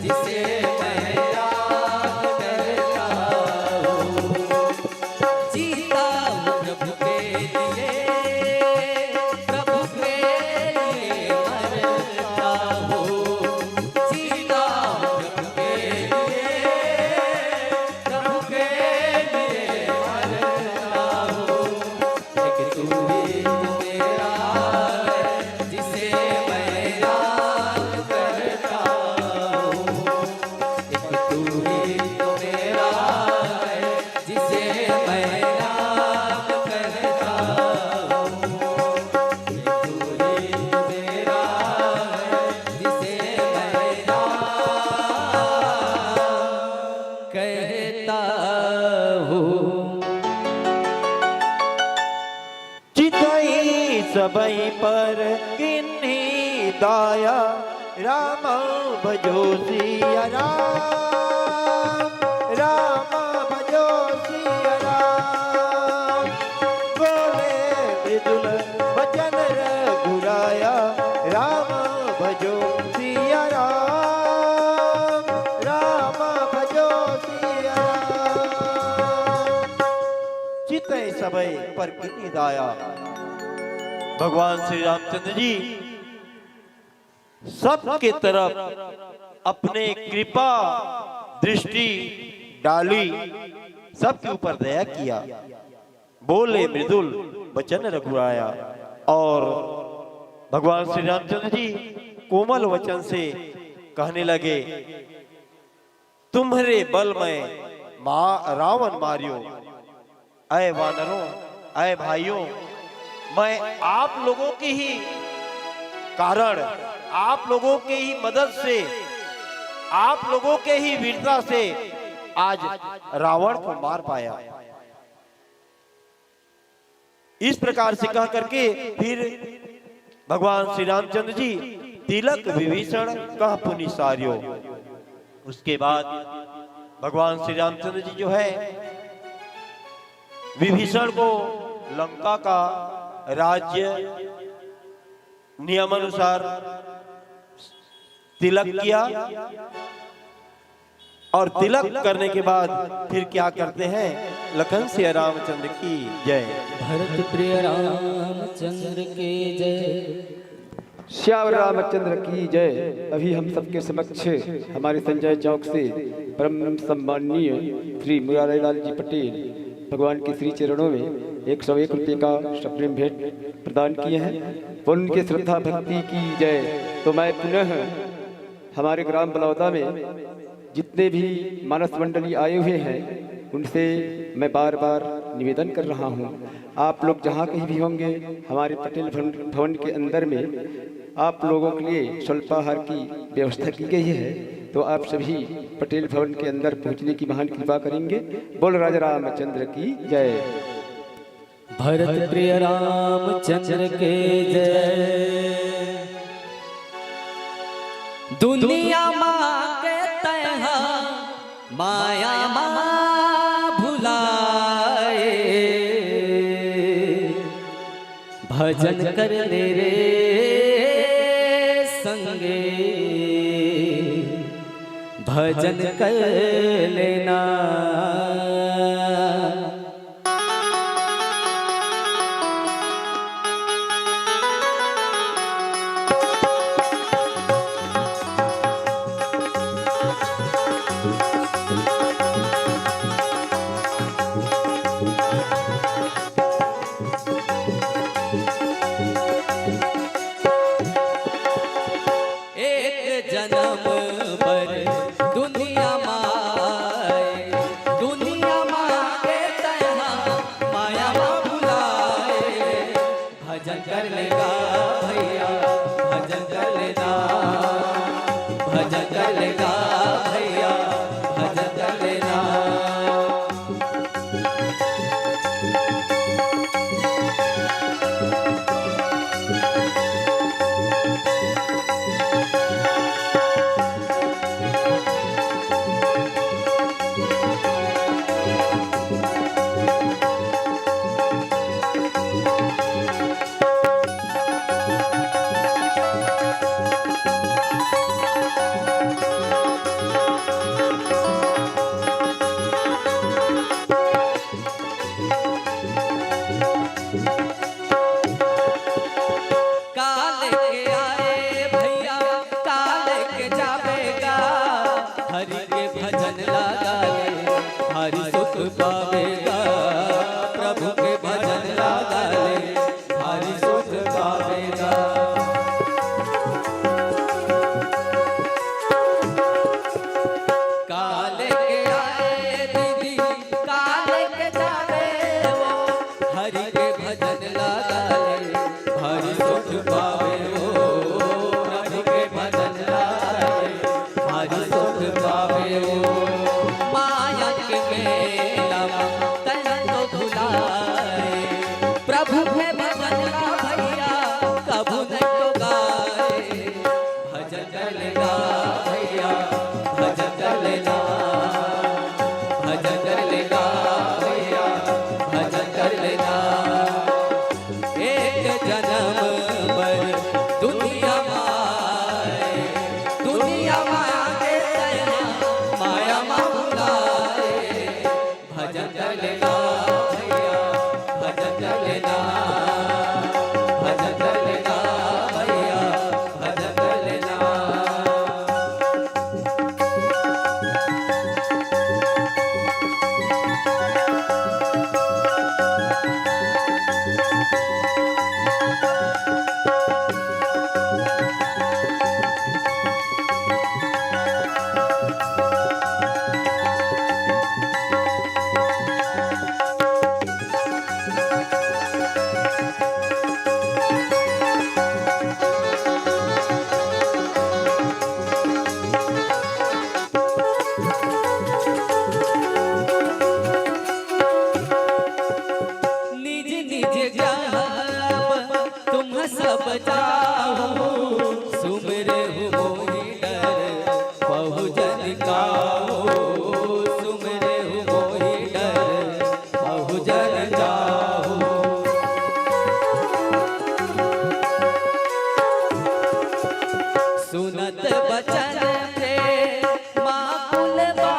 जिसे मैं याद करता हूँ। जीता हूँ प्रभु के लिए, प्रभु के लिए मरता हूँ। जीता हूँ प्रभु के लिए, प्रभु के लिए मरता हूँ। एक तू ही तो मेरा है, जिसे मैं याद करता हूँ। एक तू ही तो मेरा है, जिसे मैं याद करता हूँ। एक तू ही तो मेरा है, जिसे मैं याद करता हूँ। चितई सबई पर किन्ही दाया, राम भजो सिया राम, राम भजो सिया राम। बोले मृदुल बचन रघुराया, राम भजो सिया राम, राम भजो सिया राम। चितई सबई पर किन्ही दाया। भगवान श्री रामचंद्र जी सबके तरफ अपने कृपा दृष्टि डाली, सबके ऊपर दया किया। बोले मृदुल बचन रघुराया। और भगवान श्री रामचंद्र जी कोमल वचन से कहने लगे, तुम्हरे बल मैं मा-, रावण मार्यो। अय वानरों, अय भाइयों, मैं आप लोगों के ही कारण, आप लोगों के ही मदद से, आप लोगों के ही वीरता से आज रावण को मार पाया। इस प्रकार से कह करके फिर भगवान श्री रामचंद्र जी तिलक विभीषण कह पुनि सारियो। उसके बाद भगवान श्री रामचंद्र जी जो है विभीषण को लंका का राज्य नियमानुसार तिलक किया। और तिलक करने के बाद फिर क्या करते हैं? लखन सिया रामचंद्र की जय। भरत प्रिय रामचंद्र की जय। श्याम रामचंद्र की जय। अभी हम सबके समक्ष हमारे संजय चौक से परम सम्माननीय श्री मुरारीलाल जी पटेल भगवान के श्री चरणों में एक सौ एक रुपये का स्वप्निम भेंट प्रदान किए हैं। उनके श्रद्धा भक्ति की जय। तो मैं पुनः हमारे ग्राम बलौदा में जितने भी मानस मंडली आए हुए हैं, उनसे मैं बार बार निवेदन कर रहा हूँ, आप लोग जहाँ कहीं भी होंगे, हमारे पटेल भवन भवन के अंदर में आप लोगों के लिए स्वल्पाहार की व्यवस्था की गई है। तो आप सभी पटेल भवन के अंदर पहुँचने की महान कृपा करेंगे। बोल राजा रामचंद्र की जय। भरत प्रिय रामचंद्र के जय। दुनिया माँ के तैहा माया माँ भुलाए, भजन कर ले रे संगे, भजन कर लेना। एक जन्म बर दुनिया माए, दुनिया माँ के तैहा माया माँ भुलाए। भजन कर लेगा भैया, भजन कर लेना, भजन कर लेगा भैया, भजन कर लेना। काल के आए भैया, काल के जावेगा। हरि के भजन लगा ले, हरि सुख पावेगा। प्रभु के भजन लगा ले, हरि सुख पावेगा। काल के आए दीदी, काल के जावे वो, हरि के भजन लगा ले, हरि सुख पावे वो। प्रभु के भजन लगा ले, हरि सुख पावे वो। माया के मेला में तन तो भुलाए, प्रभु के भजन ला भैया कभू नहीं तो गाए। भजन कर लेना भैया, भजन कर लेना, भजन कर लेना भैया, भजन कर लेना। एक जन्म बर दुनिया माए, दुनिया माया के तैहा माया मा भुलाए। भजन कर लेना भैया, भजन कर लेना, भजन कर लेना भैया, भजन कर लेना। निज निज जहाँ तुम सब जाहु, सुमिरहु मोहि डर बहु जन काहू। सुमिरहु मोहि डर बहु जन काहू। सुनत बचन प्रेम माकुल बा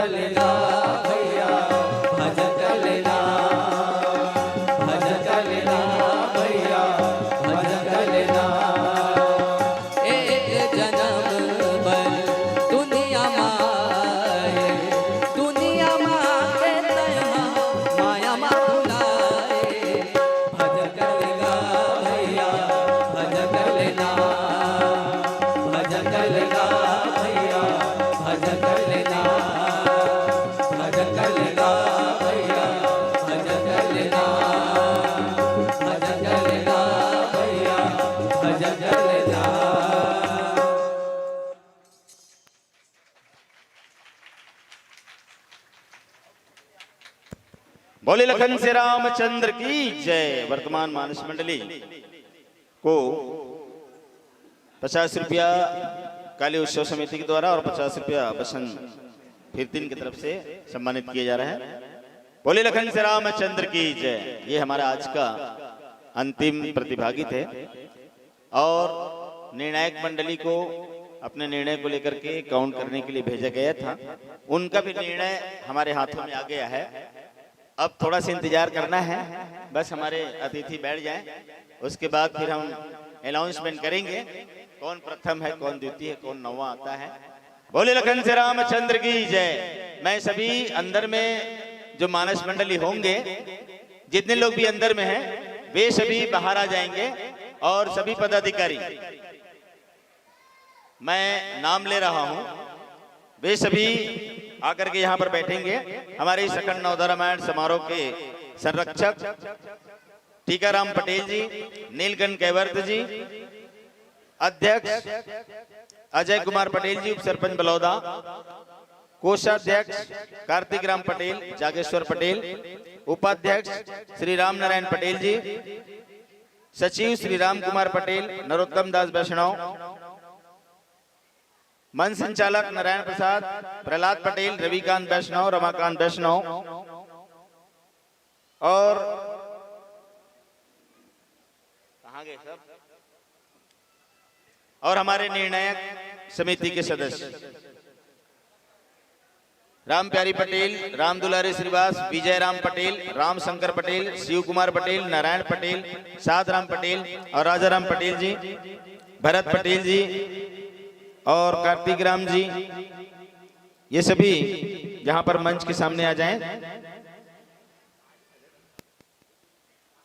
लेना भैया, भजन कर लेना, भजन कर लेना भैया, भजन कर लेना। एक जन्म बर दुनिया माए, दुनिया माए तैहा माया मा भुलाए। भजन कर लेना भैया, भजन कर लेना, भजन कर लेना भैया, भजन कर लेना, भजन कर लेना भैया, भजन कर लेना, भजन कर लेना भैया, भजन कर लेना। बोले लखन से रामचंद्र की जय। वर्तमान मानस मंडली को पचास रुपया काली उत्सव समिति के द्वारा और पचास रुपया बसंत फिरतिन की तरफ से सम्मानित किया जा रहा है। बोले लखन से रामचंद्र की जय। ये हमारा आज का अंतिम प्रतिभागी थे और निर्णायक मंडली को अपने निर्णय को लेकर के काउंट करने के लिए भेजा गया था। उनका भी निर्णय हमारे हाथों में आ गया है। अब थोड़ा सा इंतजार करना है, बस हमारे अतिथि बैठ जाएं, उसके बाद फिर हम अनाउंसमेंट करेंगे कौन प्रथम है, कौन द्वितीय है, कौन नौवां आता है। बोले लखन से रामचंद्र की जय। मैं सभी अंदर में जो मानस मंडली होंगे, जितने लोग भी अंदर में हैं, वे सभी बाहर आ जाएंगे और सभी पदाधिकारी, मैं नाम ले रहा हूं, वे सभी आकर के यहां पर बैठेंगे। हमारे इस अखंड नवधा रामायण समारोह के संरक्षक टीकाराम पटेल जी, नीलकंठ कैवर्त जी, अध्यक्ष अजय कुमार पटेल जी, उप सरपंच बलौदा, कोषाध्यक्ष कार्तिक राम पटेल, जागेश्वर पटेल, उपाध्यक्ष श्री राम नारायण पटेल जी, सचिव श्री राम कुमार पटेल, नरोत्तम दास वैष्णव, मंच संचालक नारायण प्रसाद, प्रहलाद पटेल, रविकांत वैष्णव, रमाकांत वैष्णव और कहाँ गए सब? और हमारे निर्णायक समिति के सदस्य राम प्यारी पटेल, राम दुलारी श्रीवास, विजय राम पटेल, राम शंकर पटेल, शिव कुमार पटेल, नारायण पटेल, साध राम पटेल और राजा राम पटेल जी, भरत पटेल जी और कार्तिक राम जी, ये सभी यहाँ पर मंच के सामने आ जाएं।